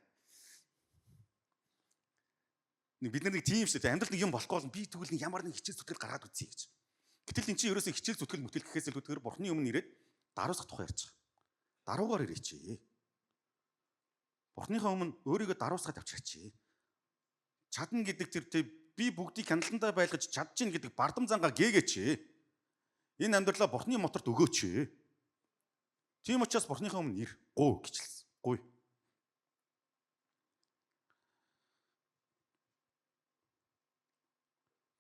Speaker 1: Нэг бид нар нэг тийм шүү дээ. Амьдрал нэг юм болохгүй бол би тэгвэл нэг ямар нэг хичээл зүтгэл гаргаад үзье гэж. Гэтэл эн чинь ерөөсөө хичээл зүтгэл мүтгэл гэхээс илүүтэйгээр бурхны өмнө ирээд даруусах тухай ярьж байгаа. Даруугаар ирээч. Бурхныхаа өмнө өөрийгөө даруусгаад авчирч. Чадна гэдэг тэр би бүгдийг хяналтандаа байлгаж чадчихна гэдэг бардам зангаа гээгээч. Энэ амьдралаа бурхны моторт өгөөч. Тийм учраас бурхныхаа өмнө ир гуй гэж хэлсэн. Гуй.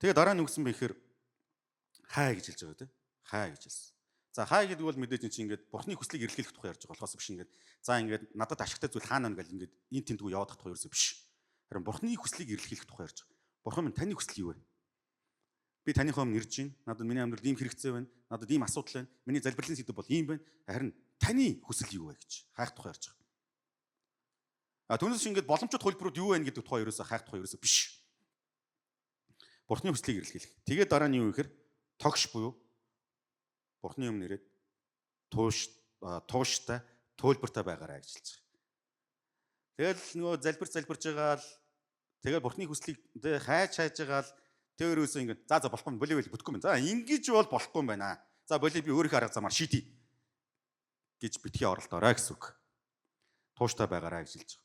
Speaker 1: Тэгээ дараа нь үгсэн бэ гэхээр хай гэж хэлж байгаа тийм. Хай гэж хэлсэн. За хай гэдэг бол мэдээж энэ чинь ингээд бурхны хүслийг эрэлхийлэх тухай ярьж байгаа болохоос биш ингээд за ингээд надад ашигтай зүйл хаана байна гэл ингээд энэ тентгүү яваад тухай ерөөсөө биш. Харин бурхны хүслийг эрэлхийлэх тухай ярьж байгаа. Бурхан минь таны хүсэл юу вэ? Би таныхаа өмнө ирж байна. Надад миний амьдралд ийм хэрэгцээ байна. Надад ийм асуудал байна. Миний залбирлын сэдэв бол ийм байна. Харин таны хүсэл юу вэ гэж хайх тухай ярьж байгаа. А түүнээс ингээд боломжтой төлбөрүүд юу байна гэдэг тухай ерөөсөө хайх тухай ерөөсөө биш. Бурхны хүслийг эрэлхийлэх. Тэгээд дараа нь юу гэхээр тогш буюу Бурхны өмнө ирээд тууштай, туйлбартай байгаарай гэж хэлж байгаа. Тэгэл нөгөө залбирч байгаа л тэгэл Бурхны хүслийг хайж байгаа л тэр өрөөсөө ингэ за болохгүй боли боли бүтэхгүй юм. За ингэж бол болохгүй юм байна. За боли би өөрийнхөө арга замаар шийдье гэж битгий оролдоорой гэсэн үг. Тууштай байгаарай гэж хэлж байгаа.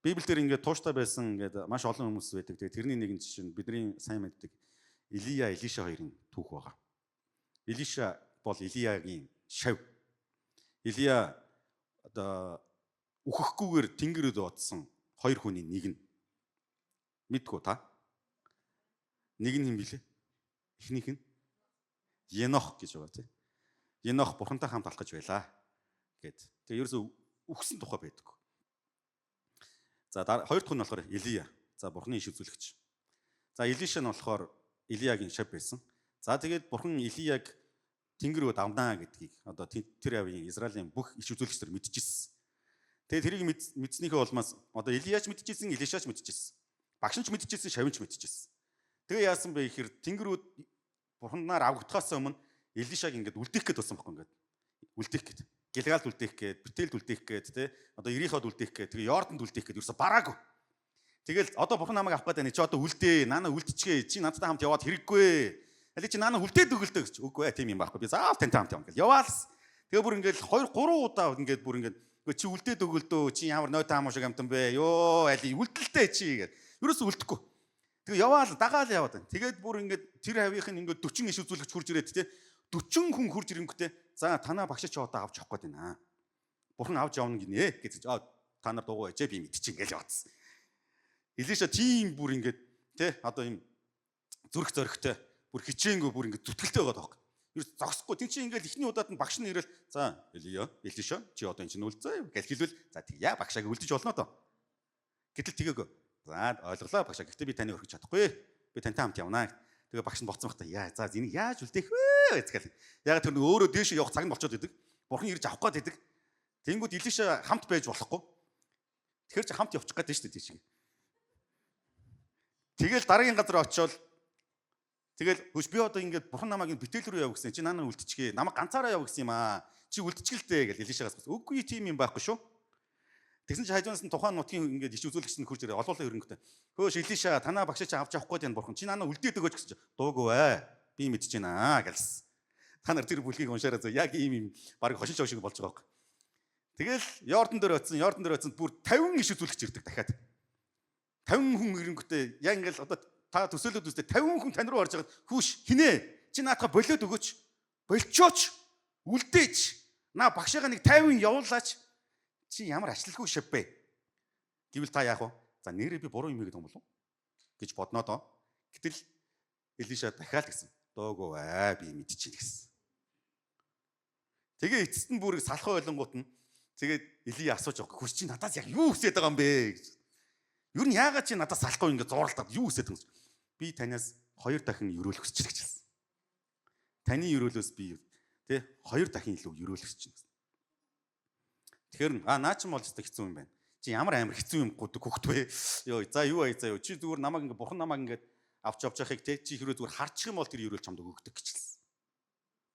Speaker 1: Библиэлд ингээд тууштай байсан ингээд маш олон хүмүүс байдаг. Тэгээ тэрний нэгэн жишээ нь бидний сайн мэддэг Илия, Элиша хоёрын түүх байгаа. Элиша бол Илиягийн шав. Илия одоо үхэхгүйгээр тэнгэрүүд одсон хоёр хүний нэг нь. Мэдгүй та? Нэг нь хэм билээ? Эхнийх нь Енох гэж байгаа тийм. Енох бурхантай хамт алхаж байлаа гэд. Тэгээ ерөөсөө үхсэн тухай байдаг. За хоёр дахь нь болохоор Илия. За бурхны иш үзүүлэгч. За Илиша нь болохоор Илиягийн шав байсан. За тэгээд бурхан Илияг тэнгэр рүү давнаа гэдгийг одоо тэр явын Израилийн бүх иш үзүүлэгчдэр мэдчихсэн. Тэгээд тэрийг мэдснийхээ улмаас одоо Илияч мэдчихсэн, Илишач мэдчихсэн. Багш нь ч мэдчихсэн, шавь нь ч мэдчихсэн. Тэгээ яасан бэ гэхээр тэнгэр рүү бурханаар авгдахаас өмнө Илишаг ингээд үлдээх гээд болсон байхгүй ингээд. Үлдээх гээд. Гилгалд үлдээх гээд, Бетелд үлдээх гээд, тэ одоо Ириход үлдээх гээд, тэгээ Йорданд үлдээх гээд ерөөсө бараагүй. Тэгэл одоо бурхан намайг авах гээд байна. Чи одоо үлдээ. Наана үлдчихээ. Чи надтай хамт яваад хэрэггүй. Аль чи наана үлдээд өгөлтөө гэж. Үгүй ээ, тийм юм байхгүй. Би заавал тантай хамт явна гэл. Яваалс. Тэгээ бүр ингээд 2 3 удаа ингээд бүр ингээд үгүй чи үлдээд өгөлдөө. Чи ямар ной таам шиг амтан бэ? Йоо, аль үлдэлтэй чи гэд. Ерөөсө үлдэхгүй. Тэгээ яваал дагаал яваад байна. Тэгээд бүр ингээд тэр хавийнх нь ингээд 40 иш үзүүлэгч хурж ирээд те 40 хүн хурж ирэнгүүтээ за танаа багшаач одоо авч явах гээд байна. Бурхан авч явна гинэ гэж. Аа та нар дуугүй байжээ би мэдчих ингээл яваадсан. Илиша тийм бүр ингээд те одоо юм зүрх зоригтой бүр хичээнгүй бүр ингээд зүтгэлтэй байгаа байхгүй. Ерөөс зогсохгүй. Тин чи ингээд эхний удаад нь багш нь ирээл за Илия, Илиша чи одоо эн чинь үлдээ гэл хэлвэл за тэгье багшааг үлдэж болно доо. Гэтэл тэгээгүй. За ойлголоо багшаа. Гэхдээ би таны өрхөж чадахгүй. Би тантай хамт явнаа. Тэгээ багш нь боцсон байх та. Яа за энийг яаж үлдээх вэ гэцгээл. Яг тэр нэг өөрөө дээш явах цаг нь болчиход идэг. Бурхан ирж авах гээд идэг. Тэнгүүд Илиша хамт байж болохгүй. Тэгэхээр чи хамт явчих гээд шүү дээ тийш. Тэгэл дараагийн газар очиод тэгэл хөш би одоо ингээд бурхан намайг энэ Бетел рүү яв гэсэн. Чи наанаа үлдчихээ. Намайг ганцаараа яв гэсэн юм аа. Чи үлдчихэл дээ гэл Илишагаас. Үгүй тийм юм байхгүй шүү. Тэгсэн чи хажуунаас нь тухайн нутгийн ингээд иш үзүүлэгч нь хурж ирээ олуулаа хөрөнгөтэй. Хөөш Илиша танаа багшаа чи авч явахгүй байна бурхан. Чи наанаа үлдээд өгөөч гэсэн чи дуугүй ээ. Би мэдэж байна гэлсэн. Та нар тэр бүлгийг уншаарай зөө. Яг ийм юм баг хошин шоу шиг болж байгаа байхгүй. Тэгэл Йордан дээр очсон, Йордан дээр очсон бүр 50 иш үзүүлэгч ирдэг дахиад. 50 хүн ирэнгүүтээ яг ингээл одоо та төсөөлөд үзтээ 50 хүн тань руу орж байгаад хүүш хинэ чи наадха болиод өгөөч. Болчооч. Үлдээч. Наа багшаага нэг 50 явуулаач. Чи ямар ачлалгүй шив бэ? Гэвэл та яах вэ? За нэрээ би буруу юм хийгээд байгаа юм болов уу? Гэж бодноо доо. Гэтэл Илиша дахиад гэсэн. Дуугүй ээ би мэдчихээн гэсэн. Тэгээ эцэст нь бүрийг салхаа ойлонгууд нь тэгээд Илия асууж байгаа. Хүч чи надаас яг юу хүсээд байгаа юм бэ гэж. Ер нь яагаад чи надаас салахгүй ингэ зууралдаад юу хүсээд байгаа юм? Би танаас 2 дахин өрөөл хүсэж гэж хэлсэн. Таны өрөөлөөс би тэ 2 дахин илүү өрөөл хүсэж байна гэсэн. Тэгэхээр наа чи бол өстой хэцүү юм байна. Чи ямар амар хэцүү юм гуйдаг хүүхэд вэ? Йоо за юу ая за юу. Чи зүгээр намайг ингээ бурхан намайг ингээд авч явж байхыг те чи хэрвээ зүгээр харчих юм бол тэр өрөөл чамд өгдөг гэж хэлсэн.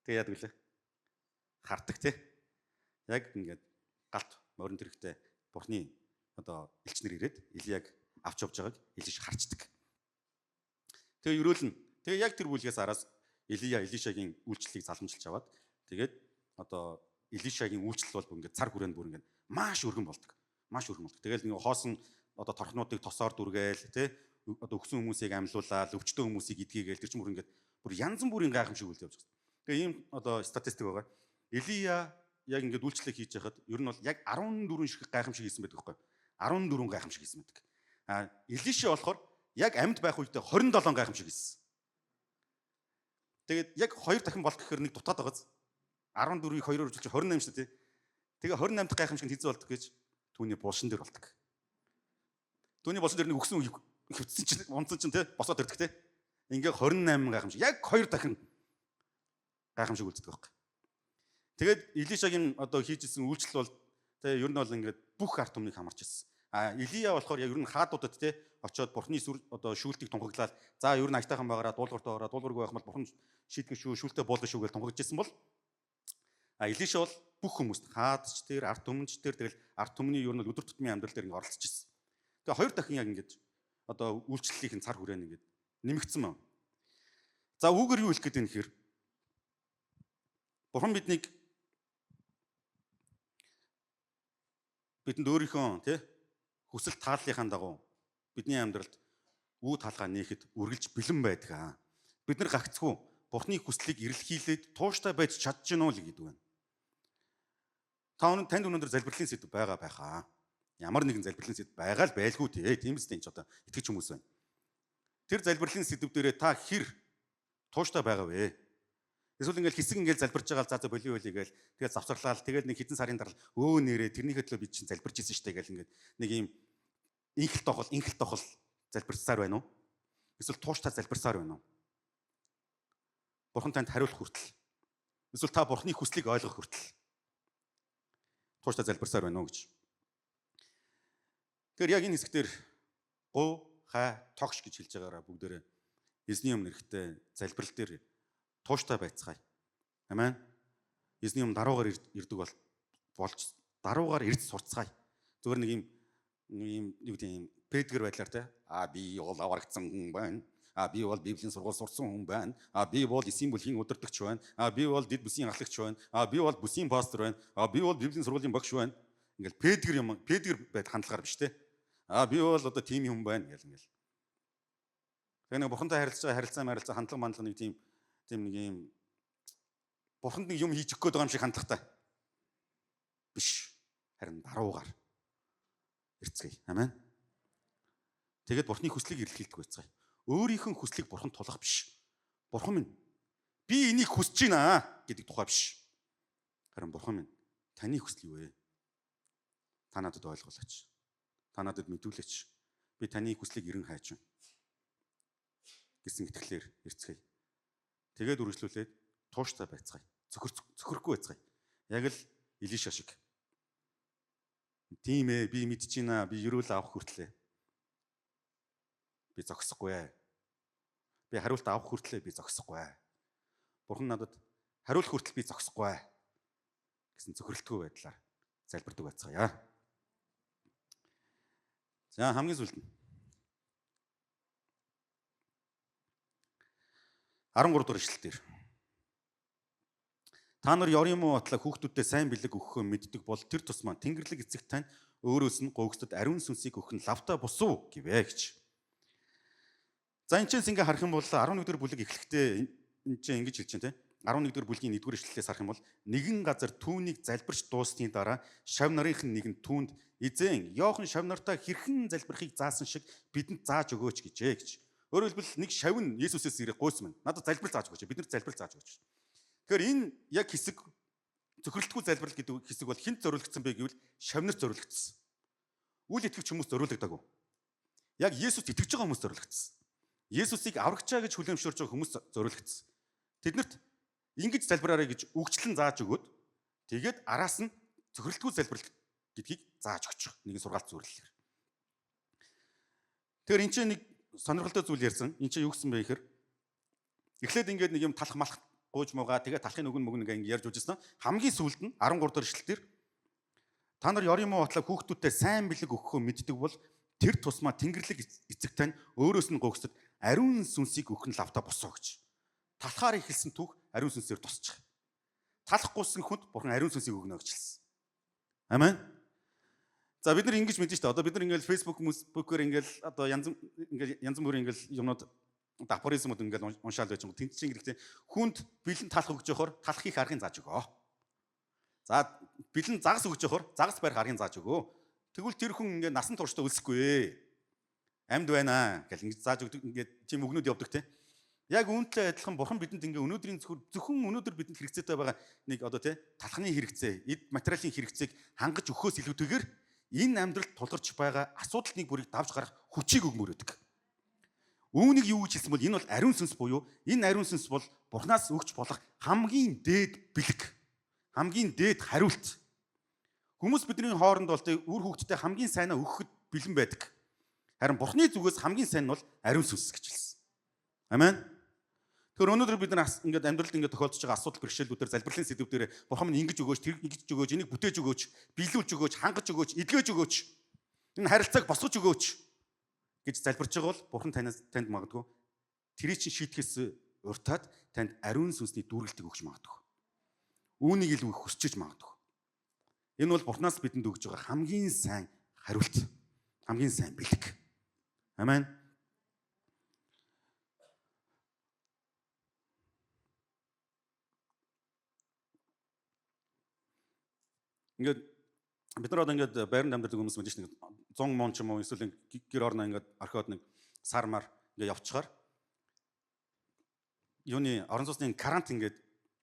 Speaker 1: Тэгээ яадаг лээ? Хардаг те. Яг ингээд галт морин тэрэгтэй бурхны одоо элчнэр ирээд Илияг авч явж байгааг Илиш харчдаг. Тэгээ өрөөл нь. Тэгээ яг тэр бүлгээс араас Илия Илишагийн үйлчлэлийг залгамжилж аваад тэгээд одоо Илишагийн үйлчлэл бол бүр ингээд цар хүрээнд бүр ингээд маш өргөн болдог. Маш өргөн болдог. Тэгэл нэг хоосон одоо торхнуудыг тосоор дүргээл тий одоо өгсөн хүмүүсийг амьлуулаад өвчтөн хүмүүсийг идгээгээл тэр чинь бүр ингээд бүр янз бүрийн гайхамшиг үйл явж байгаа. Тэгээ ийм одоо статистик байгаа. Илия яг ингээд үйлчлэл хийж байхад ер нь бол яг 14 шиг гайхамшиг хийсэн байдаг байхгүй. 14 гайхамшиг хийсэн байдаг. А Илиша болохоор яг амьд байх үедээ 27 гайхамшиг хийсэн. Тэгээд яг 2 дахин болох гэхээр нэг дутаад байгааз 14-ийг 2-оор үржилж 28 шүү дээ. Тэгээ 28 дахь гайхамшиг нь хэзээ болдог гэж түүний булшин дээр болдог. Түүний булшин дээр нэг өгсөн хөвцсөн чинь унтсан чинь те босоод ирдэг те. Ингээ 28 гайхамшиг яг 2 дахин гайхамшиг үлддэг байхгүй. Тэгээд Илишагийн одоо хийж исэн үйлчлэл бол те ер нь бол ингээд бүх ард түмнийг хамарч ирсэн. А Илия болохоор яг ер нь хаадуудад те очиод бурхны сүр одоо шүүлтийг тунхаглаад за ер нь аятайхан байгаараа дуулууртай байгаараа дуулуургүй байх юм бол бурхан шийтгэх шүү шүүлтээ буулгах шүү гэж тунхаглаж ирсэн бол а Илиша бол бүх хүмүүст хаадч тэр ард түмэнч тэр тэгэл ард түмний ер нь өдөр тутмын амьдрал дээр ингээд оролцож ирсэн. Тэгээ 2 дахин яг ингээд одоо үйлчлэлийн цар хүрээнд ингээд нэмэгдсэн байна. За үүгээр юу хэлэх гээд байна гэхээр бурхан биднийг бидэнд өөрийнхөө тий хүсэл тааллынхаа дагуу бидний амьдралд үү талгаа нээхэд үргэлж бэлэн байдаг аа. Бид нар гагцхүү Бурхны хүслийг эрэлхийлээд тууштай байж чадж гэнэ үү л гэдэг байна. Та өнөө танд өнөөдөр залбирлын сэдв байгаа байхаа. Ямар нэгэн залбирлын сэдв байгаа л байлгүй тий. Тийм үстэй энэ ч одоо итгэж хүмүүс байна. Тэр залбирлын сэдв дээрээ та хэр тууштай байгаа вэ? Эсвэл ингээл хэсэг ингээл залбирч байгаа л за болио болио гээл тэгэл завсарлаа л тэгэл нэг хэдэн сарын дараа өө нэрээ тэрнийхээ төлөө би чинь залбирч ирсэн штэ гээл ингээд нэг юм инхэл тохол залбирсаар байна уу? Эсвэл тууштай залбирсаар байна уу? Бурхан танд хариулах хүртэл. Эсвэл та Бурханы хүслийг ойлгох хүртэл тууштай залбирсаар байна уу гэж. Тэгэхээр яг энэ хэсгээр гув, хай, тогш гэж хэлж байгаараа бүгдээрээ эзний өмнө ирэхдээ залбирал дээр тууштай байцгаая. Амен. Эзний өмнө даруугаар ирдэг болж даруугаар ирж сурцгаая. Зүгээр нэг юм юу гэдэг юм педгэр байдлаар те. А би бол аврагдсан хүн байна. А би бол Библийн сургууль сурсан хүн байна. А би бол эсийн бүлгийн удирдагч байна. А би бол дэд бүсийн ахлагч байна. А би бол бүсийн пастор байна. А би бол Библийн сургуулийн багш байна. Ингээл педгэр юм педгэр байд хандлагаар биш те. А би бол одоо тийм юм байна гэл ингээл. Тэгээ нэг бурхантай харилцаж байгаа харилцаа марилцаа хандлага мандлага нэг тийм нэг юм бурханд нэг юм хийж өгөх гээд байгаа юм шиг хандлагатай биш. Харин даруугаар ирцгээе. Амен. Тэгээд бурхны хүслийг эрэлхийлдэг байцгаая. Өөрийнх нь хүслийг бурхан тулах биш. Бурхан минь би энийг хүсэж байна гэдэг тухай биш. Харин бурхан минь таны хүсэл юу вэ? Та надад ойлгуулаач. Та надад мэдүүлээч. Би таны хүслийг эрен хайж байна гэсэн итгэлээр ирцгээе. Тэгээд үргэлжлүүлээд тууштай байцгаая. Цөхөрөхгүй байцгаая. Яг л Илиша шиг. Тийм ээ, би мэдэж байна. Би ерөөл авах хүртлээ. Би зогсохгүй ээ. Би хариулт авах хүртлээ би зогсохгүй ээ. Бурхан надад хариулах хүртэл би зогсохгүй ээ гэсэн цөхрөлтгүй байдлаар залбирдаг байцгаая. За хамгийн сүүлд нь 13 дугаар ишлэл дээр. Та нар ёрын муу батлаа хүүхдүүдэд сайн бэлэг өгөхөө мэддэг бол тэр тусмаа Тэнгэрлэг эцэг тань өөрөөс нь гуйгсдад ариун сүнсийг өгөх нь лавтай бусуу гэвэ гэж. За энэ ч ингээ харах юм бол 11 дугаар бүлэг эхлэхдээ энэ ч ингэж хэлж байна те. 11 дугаар бүлгийн 1 дугаар ишлэлээс харах юм бол нэгэн газар түүнийг залбирч дууссаны дараа шав нарынх нь нэгэн түүнд эзэн Иохан шав нартаа хэрхэн залбирахыг заасан шиг бидэнд зааж өгөөч гэжээ гэж. Өөрөөр хэлбэл нэг шав нь Есүсээс ирэх гуйсан байна. Надад залбирал зааж өгөөч. Бид нарт залбирал зааж өгөөч. Тэгэхээр энэ яг хэсэг цөхрөлтгүй залбирал гэдэг хэсэг бол хүнд зориулагдсан бэ гэвэл шав нарт зориулагдсан. Үл итгэгч хүмүүс зориулагдаагүй. Яг Есүст итгэж байгаа хүмүүс зориулагдсан. Есүсийг аврагчаа гэж хүлээн зөвшөөрж байгаа хүмүүс зориулагдсан. Тэднэрт ингэж залбираарай гэж үгчлэн зааж өгөөд тэгээд араас нь цөхрөлтгүй залбирал гэдгийг зааж өгч байгаа. Нэгэн сургаалт зөвлөлөөр. Тэгэхээр энэ чинь нэг сонирхолтой зүйл ярьсан. Энэ чинь юу гэсэн бэ гэхээр эхлээд ингээд нэг юм талах малах гуйж муугаа тэгээд талахын өгөн мөгн ингээ ярьж үжсэн. Хамгийн сүүлд нь 13 дахь ишлэл дээр та нар ёрын муу батлаа хүүхдүүдтэй сайн бэлэг өгөхөө мэддэг бол тэр тусмаа Тэнгэрлэг эцэг тань өөрөөс нь гуйгсад ариун сүнсийг өгөх нь лавтай босоо гэж. Талхаар эхэлсэн түүх ариун сүнсээр тусчих. Талах гуйсан хүнд бурхан ариун сүнсийг өгнө гэж хэлсэн. Амен. За бид нар ингэж мэдэн шүү дээ. Одоо бид нар ингээл Facebook, Facebook-ээр ингээл одоо янз бүрийн ингээл юмнууд афоризмууд ингээл уншаал байж байгаа. Тэнд чинь ингэдэг хүнд бэлэн талах өгж явахаар талах хийх аргыг зааж өгөө. За бэлэн загас өгж явахаар загас барих аргыг зааж өгөө. Тэгвэл тэр хүн ингээд насан туршдаа өлсөхгүй. Амьд байна гэл ингэж зааж өгдөг ингээд тийм үгнүүд явдаг те. Яг үүнтэй адилхан бурхан бидэнд ингээ өнөөдрийн зөвхөн өнөөдөр бидэнд хэрэгцээтэй байгаа нэг одоо те талхны хэрэгцээ, эд материалын хэрэгцээг хангаж өгөхөөс илүүтэйгээр энэ амьдралд тулгарч байгаа асуудал нэг бүрийг давж гарах хүчийг өгмөр өгдөг. Үүнийг юу гэж хэлсэн бол энэ бол ариун сүнс буюу энэ ариун сүнс бол бурханаас өгч болох хамгийн дээд бэлэг, хамгийн дээд хариулт. Хүмүүс бидний хооронд бол үр хүүхдтэй хамгийн сайнаа өгөхөд бэлэн байдаг. Харин бурхны зүгээс хамгийн сайн нь бол ариун сүнс гэж хэлсэн. Амен. Тэгэхээр өнөөдөр бид нар ингээд амьдралд ингээд тохиолдож байгаа асуудал бэрхшээлүүдээр залбирлын сэдвүүдээр бурхан минь ингэж өгөөч, тэр ингэж өгөөч, энийг бүтээж өгөөч, биелүүлж өгөөч, хангаж өгөөч, эдгэж өгөөч, энэ харилцааг босгож өгөөч гэж залбирч байгаа бол бурхан танд магадгүй тэрий чинь шийтгэхээс уртаад танд ариун сүнсний дүүргэлтийг өгч магадгүй. Үүнийг илүү их хүсчиж магадгүй. Энэ бол бурханаас бидэнд өгж байгаа хамгийн сайн хариулт, хамгийн сайн бэлэг. Амен. Ингээд бид нар одоо ингээд байранд амьдардаг хүмүүс мэдэн шүү дээ. 100 мон ч юм уу эсвэл гэр орноо ингээд орхиод нэг сар мар ингээ явчихаар юуны орон сууцны current ингээд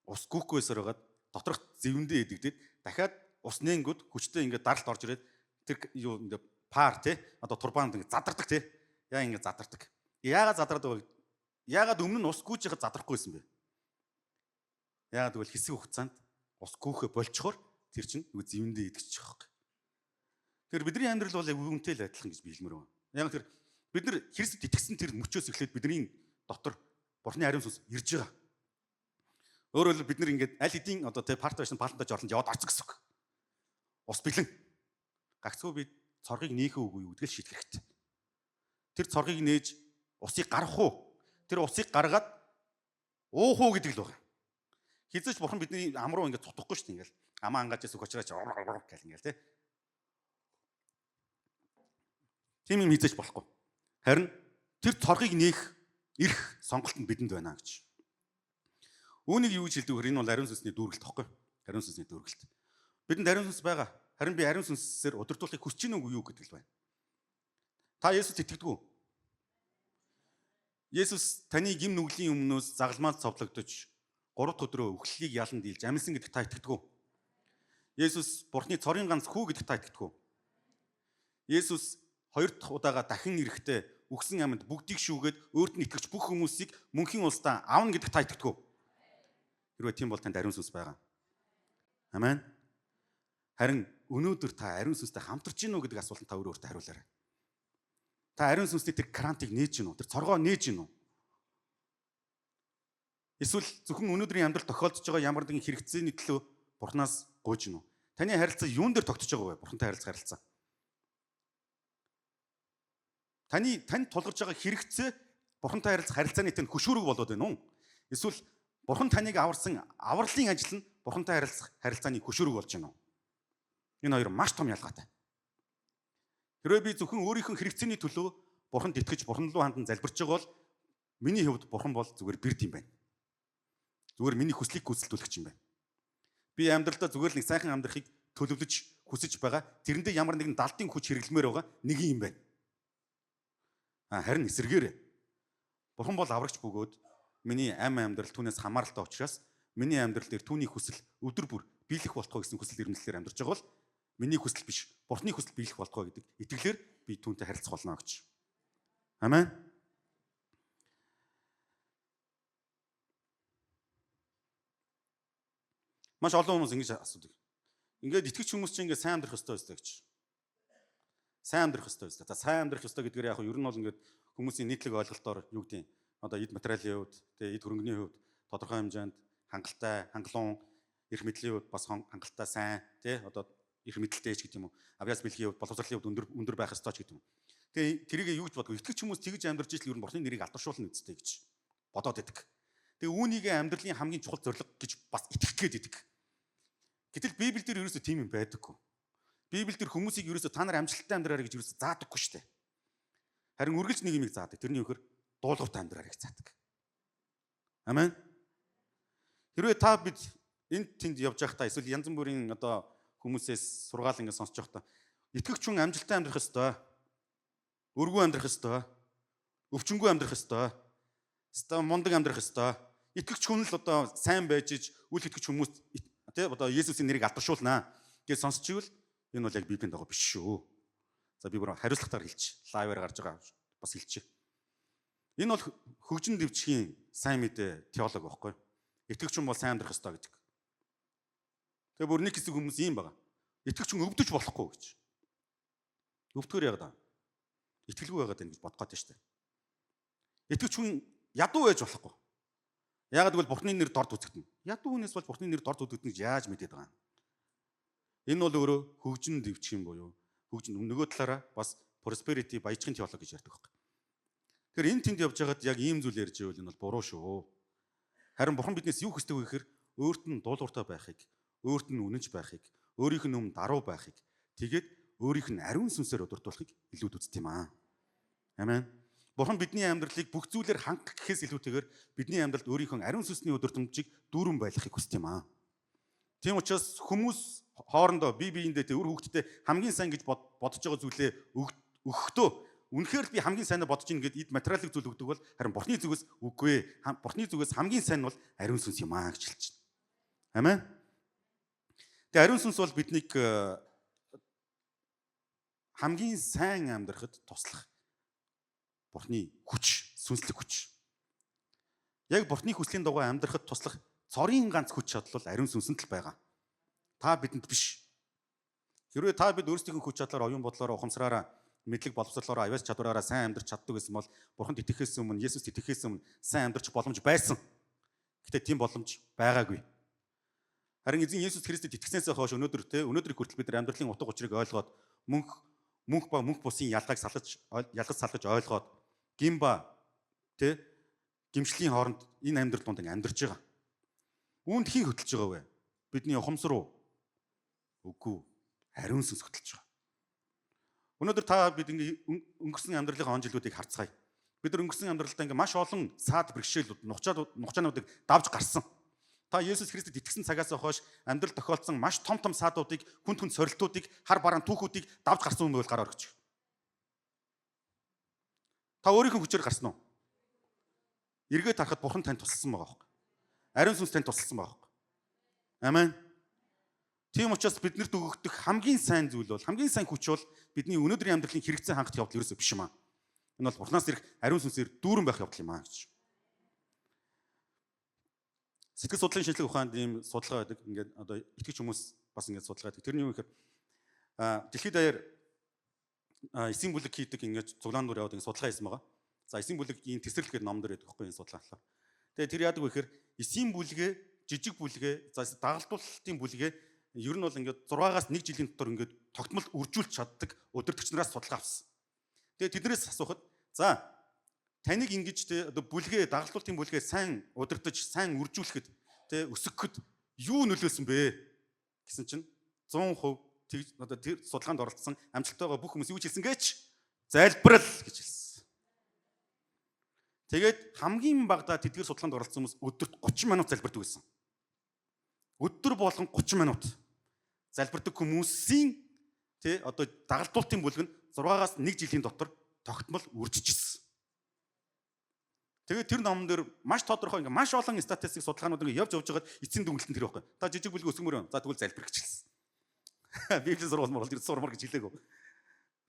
Speaker 1: ус гүөхгүйсээр байгаад доторх зэвэндээ идэгдээд дахиад ус нээнгүүд хүчтэй ингээд даралт орж ирээд тэр юу ингээд пар тий одоо турбинд ингээд задардаг тий. Яа ингээд задардаг. Яагаад задардаг вэ? Яагаад өмнө нь ус гүйж яхад задрахгүй байсан бэ? Яагаад гэвэл хэсэг хугацаанд ус гүйхэ болчихоор тэр чинь нөгөө зэвэндээ идэгчих байхгүй. Тэгэхээр бидний амьдрал бол яг үүнтэй л адилхан гэж би хэлмээр байна. Яг тэр бид нар Христэд итгэсэн тэр мөчөөс эхлээд бидний дотор Бурхны ариун сүнс ирж байгаа. Өөрөөр хэлбэл бид нар ингээд аль хэдийн одоо тэ парт байсан палантай жорлонд яваад орсон гэсэн үг. Ус бэлэн. Гагцхүү бид цоргийг нээхээ үгүй юу гэдгийг шийдэх хэрэгтэй. Тэр цоргийг нээж усыг гаргах уу? Тэр усыг гаргаад уух уу гэдэг л байна. Хизээч бурхан бидний ам руу ингээд цутахгүй шүү дээ ингээл. Амаа ангааж ясаг очраач гэл ингээл тэ. Тийм юм хизээч болохгүй. Харин тэр цоргийг нээх эрх сонголт нь бидэнд байна гэж. Үүнийг юу гэж хэлдэг вэ? Энэ бол ариун сүнсний дүүргэлт тоххой. Ариун сүнсний дүүргэлт. Бидэнд ариун сүнс байгаа. Харин би ариун сүнсээр удирдуулахыг хүсэж гинэ үгүй юу гэдэг л байна. Та Есүст итгэдэг үү? Есүс таны гим нүглийн өмнөөс загалмаад цовдлогдож 3 дахь өдрөө үхлийг ялан дийлж амилсан гэдэгт та итгэдэг үү? Есүс Бурхны цорын ганц хүү гэдэгт та итгэдэг үү? Есүс 2 дахь удаага дахин ирэхдээ үхсэн амьд бүгдийг шүүгээд өөрт нь итгэгч бүх хүмүүсийг мөнхийн улсдаа авна гэдэгт та итгэдэг үү? Хэрвээ тийм бол танд ариун сүнс байгаа. Амен. Харин өнөөдөр та ариун сүнстэй хамтарч гин үү гэдэг асуултанд та өөрөө өөртөө хариулаарай. Та ариун сүнсний тэр крантыг нээж гин үү? Тэр цоргоо нээж гин үү? Эсвэл зөвхөн өнөөдрийн амьдрал тохиолдож байгаа ямар нэгэн хэрэгцээний төлөө Бурханаас гуйж гин үү? Таны харилцаа юун дээр тогтож байгаа вэ? Бурхантай харилцах харилцаа. Таны танд тулгарч байгаа хэрэгцээ Бурхантай харилцах харилцааны танд хөшүүрэг болоод байна уу? Эсвэл Бурхан таныг аварсан авралын ажил нь Бурхантай харилцах харилцааны хөшүүрэг болж байна уу? Энэ хоёр маш том ялгаатай. Хэрвээ би зөвхөн өөрийнхөө хэрэгцээний төлөө Бурханд итгэж Бурхан руу хандан залбирч байгаа бол миний хувьд Бурхан бол зүгээр бэрд юм байна. Зүгээр миний хүслийг гүйцэлдүүлэх юм байна. Би амьдралдаа зүгээр л нэг сайхан амьдрахыг төлөвлөж хүсэж байгаа. Тэрэндээ ямар нэгэн далдын хүч хэрэглэмээр байгаа нэг юм байна. Харин эсэргээр Бурхан бол аврагч бөгөөд миний ам амьдрал түүнээс хамааралтай учраас миний амьдрал дээр түүний хүсэл өдөр бүр биелэх болтгой гэсэн хүсэл эрмэлзлээр амьдарч байгаа бол миний хүсэл биш, Бурхны хүсэл биелэх болтгой гэдэг итгэлээр би түүнтэй харилцах болно гэж. Амен. Маш олон хүмүүс ингэж асуудаг. Ингээд итгэгч хүмүүс чинь ингээд сайн амьдрах ёстой ёстой гэж. Сайн амьдрах ёстой ёстой. За сайн амьдрах ёстой гэдгээр яг ер нь бол ингээд хүмүүсийн нийтлэг ойлголтоор юу гэдэг юм? Одоо эд материалын хувьд, тэгээ эд хөрөнгөний хувьд тодорхой хэмжээнд хангалттай, хангалуун, эрх мэдлийн хувьд бас хангалттай сайн, тий одоо эрх мэдэлтэй ч гэдэг юм уу. Авьяас бэлгийн хувьд, боловсролын хувьд өндөр байх ёстой ч гэдэг юм. Тэгээ тэрийг юу гэж боддог? Итгэгч хүмүүс тэгж амьдарч ижил ер нь Бурхны нэрийг алдаршуулна үсттэй гэж бодоод байдаг. Тэгээ үүнийг амьдралын хамгийн чухал зорилго гэж бас итгэх гээд байдаг. Гэтэл Библиэлд ерөөсөө тийм юм байдаггүй. Библиэлд хүмүүсийг ерөөсөө та нар амжилттай амьдраарай гэж ерөөсөө заадаггүй шүү дээ. Харин үргэлж нэг юмыг заадаг. Тэрний юу гэхээр дуулууртай амьдраарай гэж заадаг. Амен. Хэрвээ та бид энд тэнд явж байхдаа эсвэл янз бүрийн одоо хүмүүсээс сургаал ингэ сонсож байхдаа итгэгч хүн амжилттай амьдрах ёстой. Өргөн амьдрах ёстой. Өвчнгүй амьдрах ёстой. Ёстой мундаг амьдрах ёстой. Итгэгч хүн л одоо сайн байж иж үл итгэгч хүмүүс тий одоо Есүсийн нэрийг алдаршуулнаа гэж сонсч ивэл энэ бол яг Библийн дагуу биш шүү. За би бүр хариуцлагатаар хэлчих. Лайваар гарч байгаа бас хэлчих. Энэ бол хөгжин дэвжихийн сайн мэдээ теолог байхгүй. Итгэгч хүн бол сайн амьдрах ёстой гэдэг. Тэгээ бүр нэг хэсэг хүмүүс ийм байгаа. Итгэгч хүн өвдөж болохгүй гэж. Өвдөхөр яагаад аа? Итгэлгүй байгаад байна гэж бодох гээд шүү дээ. Итгэгч хүн ядуу байж болохгүй. Яагаад гэвэл Бурхны нэр дорд үзэгдэнэ. Ядуу хүнээс бол Бурхны нэр дорд үзэгдэнэ гэж яаж мэдээд байгаа юм? Энэ бол өөрөө хөгжин дэвжих юм буюу хөгжин нөгөө талаараа бас prosperity баяжхын теолог гэж ярьдаг байхгүй. Тэгэхээр энэ тэнд явж байгаад яг ийм зүйл ярьж байвал энэ бол буруу шүү. Харин Бурхан биднээс юу хүсдэг вэ гэхээр өөрт нь дуулууртай байхыг, өөрт нь үнэнч байхыг, өөрийнх нь өмнө даруй байхыг, тэгээд өөрийнх нь ариун сүнсээр удирдуулахыг илүүд үздэг юм аа. Амен. Бурхан бидний амьдралыг бүх зүйлээр хангах гэхээс илүүтэйгээр бидний амьдралд өөрийнхөө ариун сүнсний удирдамжийг дүүрэн байлгахыг хүсдэг юм аа. Тийм учраас хүмүүс хоорондоо бие биендээ үр хүүхдтэй хамгийн сайн гэж бодож байгаа зүйлээ өгөхдөө үнэхээр л би хамгийн сайнаа бодож ийн гэд эд материалын зүйл өгдөг бол харин Бурхны зүгээс үгүй ээ. Бурхны зүгээс хамгийн сайн нь бол ариун сүнс юм аа гэж хэлж байна. Амен. Тэгээ ариун сүнс бол биднийг хамгийн сайн амьдрахад туслах Бурхны хүч, сүнслэг хүч. Яг Бурхны хүслийн дагуу амьдрахад туслах цорын ганц хүч чадал бол ариун сүнсэнд л байгаа. Та бидэнд биш. Хэрвээ та бид өөрсдийнхөө хүч чадлаар, оюун бодлоор, ухамсараараа, мэдлэг боловсролоороо, авиас чадвараараа сайн амьдрч чаддаг гэсэн бол Бурханд итгэхээс өмнө, Есүст итгэхээс өмнө сайн амьдрч боломж байсан. Гэтэ тийм боломж байгаагүй. Харин эзэн Есүс Христэд итгэснээс хойш өнөөдөр те өнөөдрийг хүртэл бид нар амьдралын утга учирыг ойлгоод мөнх ба мөнх бусын ялгааг ялгаж салгаж ойлгоод гим ба те гимшлийн хооронд энэ амьдрал дунд амьдарч байгаа. Үүнд хин хөтөлж байгаа вэ? Бидний ухамсар уу? Үгүй. Ариун сүнс хөтөлж байгаа. Өнөөдөр та бид ингээ өнгөрсөн амьдралын он жилүүдийг харцгаая. Бид нар өнгөрсөн амьдралдаа ингээ маш олон саад бэрхшээлүүд, нухчаануудыг давж гарсан. Та Есүс Христэд итгэсэн цагаас хойш амьдрал тохиолдсон маш том том саадуудыг, хүнд хүнд сорилтуудыг, хар бараан түүхүүдийг давж гарсан хүн байвал гараа өргөж. Та өөрийнхөө хүчээр гарсан уу? Эргээд харахад Бурхан танд тусалсан байгаа байхгүй. Ариун сүнс танд тусалсан байгаа байхгүй. Амен. Тийм учраас биднэрт өгөгдөх хамгийн сайн зүйл бол, хамгийн сайн хүч бол бидний өнөөдрийн амьдралын хэрэгцээ хангах явдал ерөөсөө биш юм аа. Энэ бол Бурханаас ирэх ариун сүнсээр дүүрэн байх явдал юм аа гэж. Сэтгэл судлалын шинжлэх ухаанд ийм судалгаа байдаг. Ингээд одоо итгэж хүмүүс бас ингээд судалгаа байдаг. Тэр нь юу гэхээр дэлхийд даяар эсийн бүлэг хийдэг ингээд цуглаан дур яваад ингээд судалгаа хийсэн байгаа. За эсийн бүлгийн тесрэл гэдэг ном дээр байдаг байхгүй энэ судалгаа болохоор. Тэгээ тэр яадаг вэ гэхээр эсийн бүлгээ, жижиг бүлгээ, за дагалдуулалтын бүлгээ ер нь бол ингээд 6-аас 1 жилийн дотор ингээд тогтмол үржүүлж чаддаг удирдагч нараас судалгаа авсан. Тэгээ тэднээс асуухад за таныг ингэж те одоо бүлгээ дагалдуулалтын бүлгээ сайн удирдах, сайн үржүүлэхэд те өсгөхөд юу нөлөөлсөн бэ гэсэн чинь 100% одоо тэр судалгаанд оролцсон амжилттайгаа бүх хүмүүс юу ч хэлсэн гээч залбирал гэж хэлсэн. Тэгээд хамгийн багадаа тэдгээр судалгаанд оролцсон хүмүүс өдөрт 30 минут залбирдаг байсан. Өдөр болгон 30 минут залбирдаг хүмүүсийн те одоо дагалдуулалтын бүлэг нь 6-аас 1 жилийн дотор тогтмол үржижсэн. Тэгээд тэр номон дээр маш тодорхой ингээ маш олон статистик судалгаанууд ингээ явж байгаад эцсийн дүгнэлт нь тэр байхгүй. Та жижиг бүлэг өсгөмөр юм. За тэгвэл залбир гэж хэлсэн. Библийн сургууль морол тэр сурмар гэж хэлээгүү.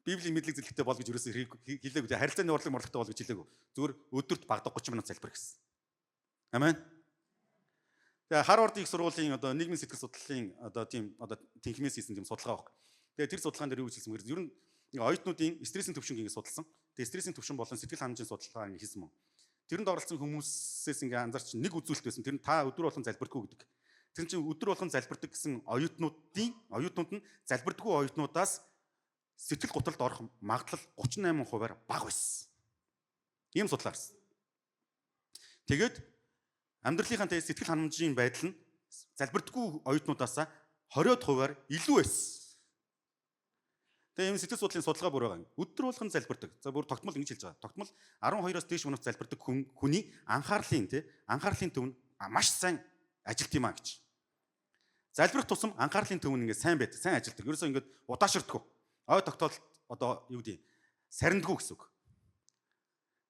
Speaker 1: Библийн мэдлэг зэрлэгтэй бол гэж ерөөсөө хэлээгүй. Харилцааны урлаг морлогтой бол гэж хэлээгүй. Зүгээр өдөрт багадаа 30 минут залбир гэсэн. Амен. Тэгээ Харвардын их сургуулийн одоо нийгмийн сэтгэл судлалын одоо тийм одоо тэнхимээс хийсэн тийм судалгаа байхгүй. Тэгээ тэр судалгаан дээр юу гэж хэлсэн бэ? Ер нь оюутнуудын стрессийн түвшинг ингээ судалсан. Тэгээ стрессийн түвшин болон сэтгэл хангамжийн судалгаа ингээ хийсэн мөн. Тэрэнд оролцсон хүмүүсээс ингээ анзаарч нэг үзүүлэлт байсан. Тэр нь та өдөр болгон залбирдаггүй гэдэг. Тэр чинь өдөр болгон залбирдаг гэсэн оюутнууд нь залбирдаггүй оюутнуудаас сэтгэл готролд орох магадлал 38%-аар бага байсан. Ийм судалгаа гарсан. Тэгээд амьдралынхаа сэтгэл ханамжийн байдал нь залбирдаггүй оюутнуудаас 20%-аар илүү байсан. Тэгээ ийм сэтгэл судлалын судалгаа бүр байгаа. Өдөр болгон залбирдаг. За бүр тогтмол ингэж хэлж байгаа. Тогтмол 12-оос дээш минут залбирдаг хүний анхаарлын тий анхаарлын төв нь маш сайн ажилт юм а гэж. Залбирах тусам анхаарлын төв нь ингээд сайн байдаг, сайн ажилтдаг. Ерөөсөө ингээд удаашрдаггүй. Ой тогтоолт одоо юу гэдэг сарнадгүй гэсэн үг.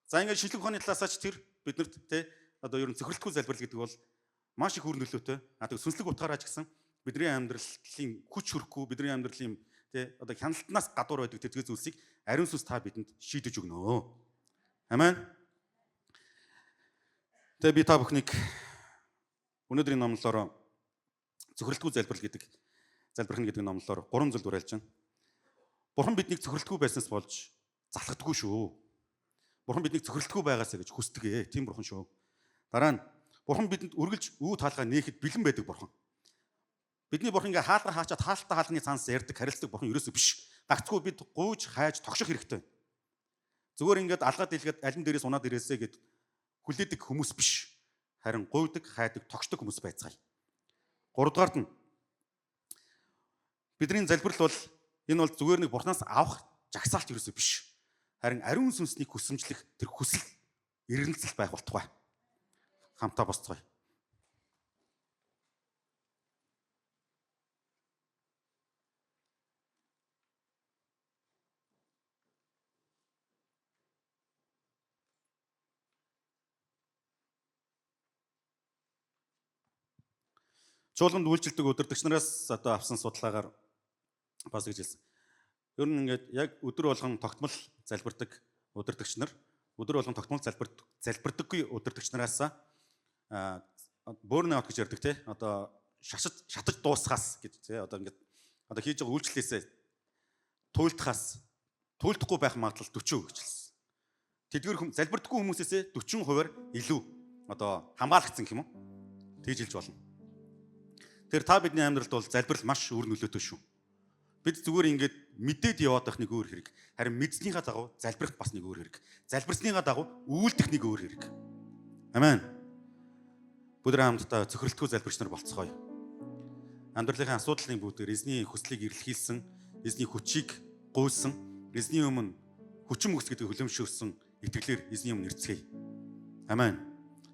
Speaker 1: За ингээд шинжлэх ухааны талаасаа ч тэр биднэрт тий одоо ер нь цөхрөлтгүй залбирал гэдэг бол маш их үр нөлөөтэй. А тэг сүнслэг утгаараа ч гэсэн бидний амьдралын хүч хөрөхгүй, бидний амьдралын тэ одоо хяналтнаас гадуур байдаг тэр зүйлсийг ариун сүнс та бидэнд шийдэж өгнө. Амен. Тэгээ би та бүхнийг өнөөдрийн номлолоор цөхрөлтгүй залбирал гэдэг залбирх нь гэдэг номлолоор 3 зүйл дуурайлж байна. Бурхан биднийг цөхрөлтгүй байснаас болж залхдаггүй шүү. Бурхан биднийг цөхрөлтгүй байгаасаа гэж хүсдэг ээ. Тийм бурхан шүү. Дараа нь Бурхан бидэнд үргэлж үү таалгаа нээхэд бэлэн байдаг бурхан. Бидний бурхан ингээ хаалга хаачаад хаалттай хаалганы цаанаас ярьдаг харилцдаг бурхан ерөөсөө биш. Гагцгүй бид гуйж хайж тогших хэрэгтэй. Зүгээр ингээд алгаад дэлгээд алин дээрээс унаад ирээсэ гэд хүлээдэг хүмүүс биш. Харин гуйдаг, хайдаг, тогшдог хүмүүс байцгаая. Гуравдугаарт нь бидний залбирал бол энэ бол зүгээр нэг бурханаас авах жагсаалт ерөөсөө биш. Харин ариун сүнснийг хүсэмжлэх тэр хүсэл эргэлзэл байх болтугай. Хамтаа босцгоё. Чуулганд үйлчилдэг удирдагч нараас одоо авсан судалгаагаар бас гэж хэлсэн. Ер нь ингээд яг өдөр болгон тогтмол залбирдаг удирдагч нар өдөр болгон тогтмол залбирдаггүй удирдагч нараас burn out гэж ярьдаг те, одоо шатаж дуусгаас гэж те, одоо ингээд одоо хийж байгаа үйлчлэлээсээ туйлдахаас туйлдахгүй байх магадлал 40% гэж хэлсэн. Тэдгээр хүм залбирдаггүй хүмүүсээсээ 40%-аар илүү одоо хамгаалагдсан гэх юм уу? Тэгж хэлж болно. Тэр та бидний амьдралд бол залбирал маш үр нөлөөтэй шүү. Бид зүгээр ингээд мэдээд яваад байх нэг өөр хэрэг. Харин мэдснийхаа дагуу залбирах бас нэг өөр хэрэг. Залбирсныхаа дагуу үйлдэх нэг өөр хэрэг. Амен. Бүгд хамтдаа цөхрөлтгүй залбирч нар болцгоё. Амьдралынхаа асуудлын бүгдээр эзний хүслийг эрэлхийлсэн, эзний хүчийг гуйсан, эзний өмнө хүчин мөс гэдэг хөлөмшөрсөн итгэлээр эзний өмнө ирцгээе. Амен.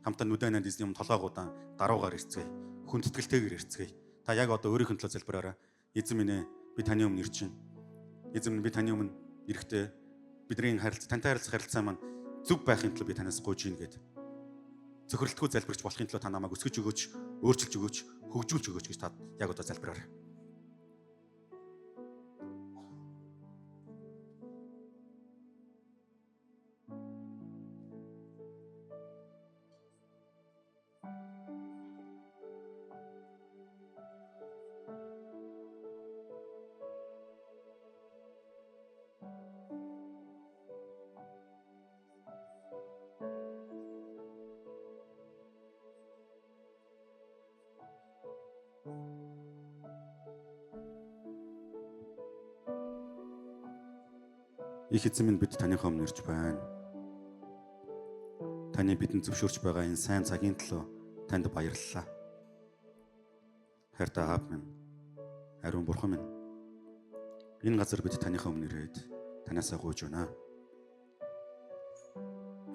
Speaker 1: Хамтаа нүдэн нанд эзний өмнө толгойгуудаан даруугаар ирцгээе. Хүндэтгэлтэйгээр ирцгээе. Та яг одоо өөрийнхөө төлөө залбираарай. Эзэн минь ээ, би таны өмнө ирж байна. Эзэн минь, би таны өмнө ирэхдээ бидний харилцаа, тантай харилцах харилцаа маань зөв байхын төлөө би танаас гуйж гин гэд. Цөхрөлтгүй залбирч болохын төлөө та намайг өсгөж өгөөч, өөрчилж өгөөч, хөгжүүлж өгөөч гэж та яг одоо залбираарай. Их эзэн минь, бид таныхаа өмнө ирж байна. Таны бидэнд зөвшөөрч байгаа энэ сайн цагийн төлөө танд баярлалаа. Хайртай аав минь, ариун бурхан минь, энэ газар бид таныхаа өмнө ирээд танаасаа гуйж байна.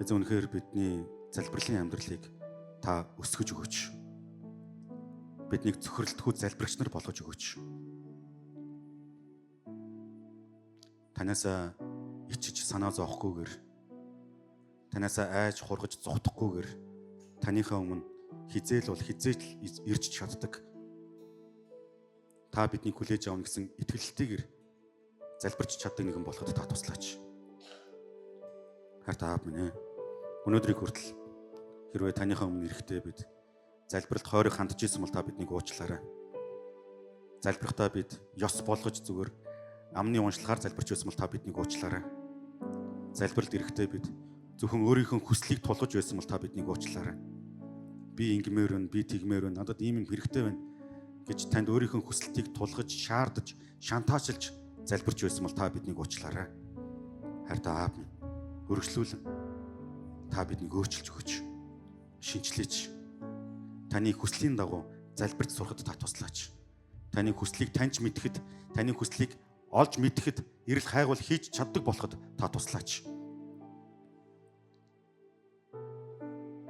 Speaker 1: Эзэн, үнэхээр бидний залбирлын амьдралыг та өсгөж өгөөч. Биднийг цөхрөлтгүй залбирагч нар болгож өгөөч. Танаасаа ичиж санаа зовхгүйгээр, танаасаа айж хургаж зугтахгүйгээр таныхаа өмнө хизээл бол хизээж л ирж чаддаг. Та биднийг хүлээж авна гэсэн итгэлтэйгээр залбирч чаддаг нэгэн болоход та туслаач. Хайртай аав минь ээ. Өнөөдрийг хүртэл хэрвээ таныхаа өмнө ирэхдээ бид залбиралд хойрог хандж исэн бол та биднийг уучлаарай. Залбирахдаа бид ёс болгож зүгээр амны уншлагаар залбирч байсан бол та биднийг уучлаарай. Залбиралд ирэхдээ бид зөвхөн өөрийнхөө хүслийг тулгаж байсан бол та биднийг уучлаарай. Би ингэмээр байна, би тэгмээр байна, надад ийм юм хэрэгтэй байна гэж танд өөрийнхөө хүсэлтийг тулгаж, шаардаж, шантаашилж залбирч байсан бол та биднийг уучлаарай. Хайртай аав минь, өргөжлүүлэн та биднийг өөрчилж өгөөч. Шинчлээч. Таны хүслийн дагуу залбирч сурахад та туслаач. Таны хүслийг таньж мэдэхэд, таны хүслийг олж мэдэхэд, эрэл хайгуул хийж чаддаг болоход та туслаач.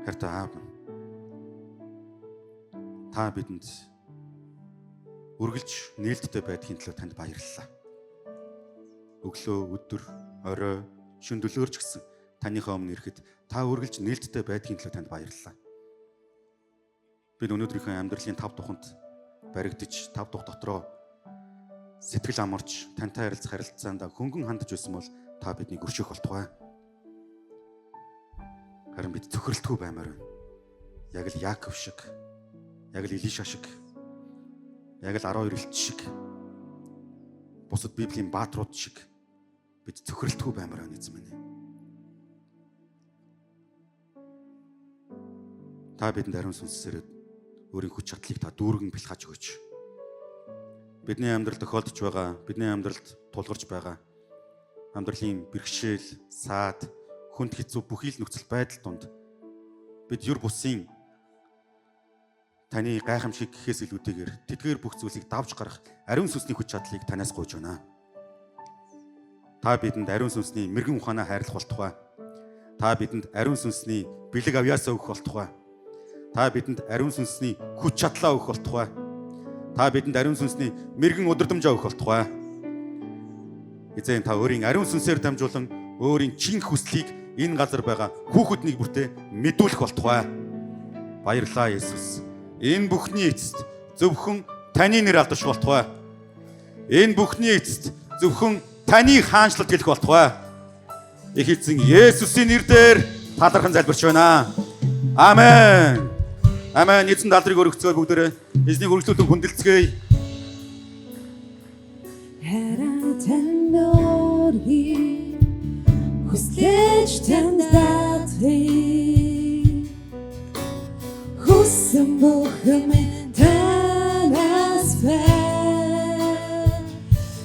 Speaker 1: Хайртай аав минь, та бидэнд үргэлж нээлттэй байдгийн төлөө танд баярлалаа. Өглөө, өдөр, орой, шөнө дөлөөр ч гэсэн таныхаа өмнө ирэхэд та үргэлж нээлттэй байдгийн төлөө танд баярлалаа. Бид өнөөдрийнхөө амьдралын тав туханд баригдаж, тав тух дотроо сэтгэл амарч, тантай харилцах харилцаанд хөнгөн хандж байсан бол та биднийг өршөөх болтугай. Харин бид цөхрөлтгүй баймаар байна. Яг л Яаков шиг, яг л Илиша шиг, яг л 12 элч шиг, бусад Библийн бааtruуд шиг бид цөхрөлтгүй баймаар байна, эзэн минь. Та бидэнд ариун сүнсээр өөрийн хүч чадлыг та дүүргэн бэлхааж өгөөч. Бидний амьдралд тохиолдож байгаа, бидний амьдралд тулгарч байгаа амьдралын бэрхшээл, саад, хүнд хэцүү бүхий л нөхцөл байдал донд бид юр бусын таны гайхамшиг гэхээс илүүтэйгээр тэдгээр бүх зүйлийг давж гарах ариун сүнсний хүч чадлыг танаас гуйж байна. Та бидэнд ариун сүнсний мэрэгэн ухаанаа хайрлах болтугай. Та бидэнд ариун сүнсний бэлэг авьяасаа өгөх болтугай. Та бидэнд ариун сүнсний хүч чадлаа өгөх болтугай. Та бидэнд ариун сүнсний мэрэгэн удирдамжаа өгөх болтугай. Эзэн, та өөрийн ариун сүнсээр дамжуулан өөрийн чин хүслийг энэ газар байгаа хүүхэд нэг бүртээ мэдүүлэх болтугай. Баярлалаа, Есүс. Энэ бүхний эцэст зөвхөн таны нэр алдарших болтугай. Энэ бүхний эцэст зөвхөн таны хаанчлалт хэлэх болтугай. Их эзэн Есүсийн нэрээр талархан залбирч байна. Амен. Амен. Эзэн алдрыг өргөцгөөе бүгдээрээ. Эзнийг үргэлжлүүлэн хүндэлцгээе.
Speaker 2: Харан танд өргөе, хүслэж танд даатгая. Хүссэн бүхэн минь танаас бай.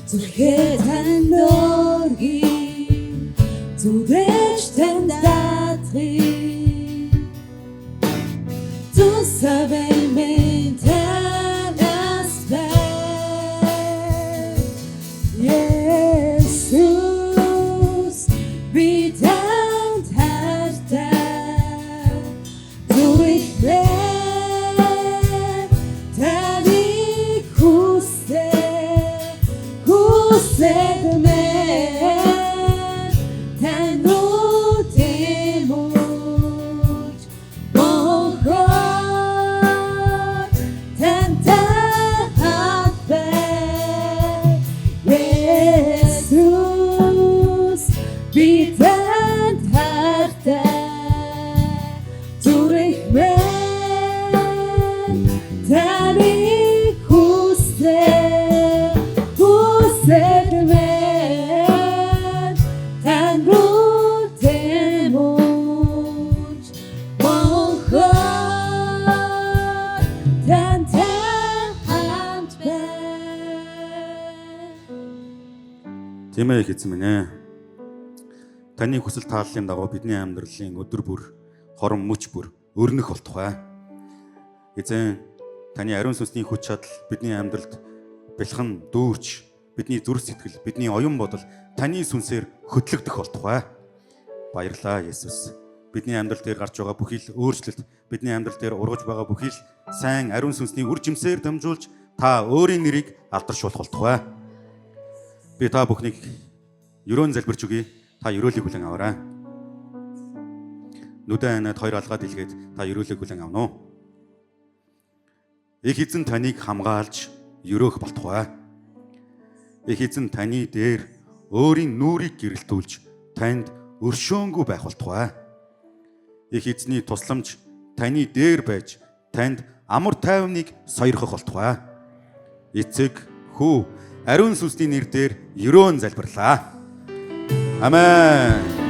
Speaker 2: Зүрхээ танд өргөе, зүудэж танд даатгая. Зүсэвэй минь танаас бай. Есүс, би танд хайртай. Зүрхээ таныг хүсээ, хүсдэг минь тань руу тэмүүлж мөнхөд тантай хамт бай. Есүс, би танд хайртай. Зүрх минь таныг хүсээ, хүсдэг минь тань руу тэмүүлж мөнхөд тантай хамт бай.
Speaker 1: Тийм ээ, их эзэн минь ээ. Таны хүсэл тааллын дагуу бидний амьдралын өдөр бүр, хором мөч бүр өрнөх болтугай. Эзэн, таны ариун сүнсний хүч чадал бидний амьдралд бэлхэн дүүрч, бидний зүрх сэтгэл, бидний оюун бодол таны сүнсээр хөтлөгдөх болтугай. Баярлалаа, Есүс. Бидний амьдрал дээр гарч байгаа бүхий л өөрчлөлт, бидний амьдрал дээр ургаж байгаа бүхий л сайн ариун сүнсний үр жимсээр дамжуулж та өөрийн нэрийг алдаршуулах болтугай. Би та бүхнийг ерөөн залбирч өгье. Та ерөөлийг хүлээн аваарай. Нүдэн айнаад хоёр алгаа дэлгээд та ерөөлийг хүлээн авна уу? Их эзэн таныг хамгаалж ерөөх болтугай. Их эзэн таны дээр өөрийн нүүрийг гэрэлтүүлж танд өршөөнгүй байх болтугай. Их эзний тусламж таны дээр байж танд амар тайвныг сойрхох болтугай. Эцэг, хүү, ариун сүнсний нэрээр ерөөн залбирлаа. Амен.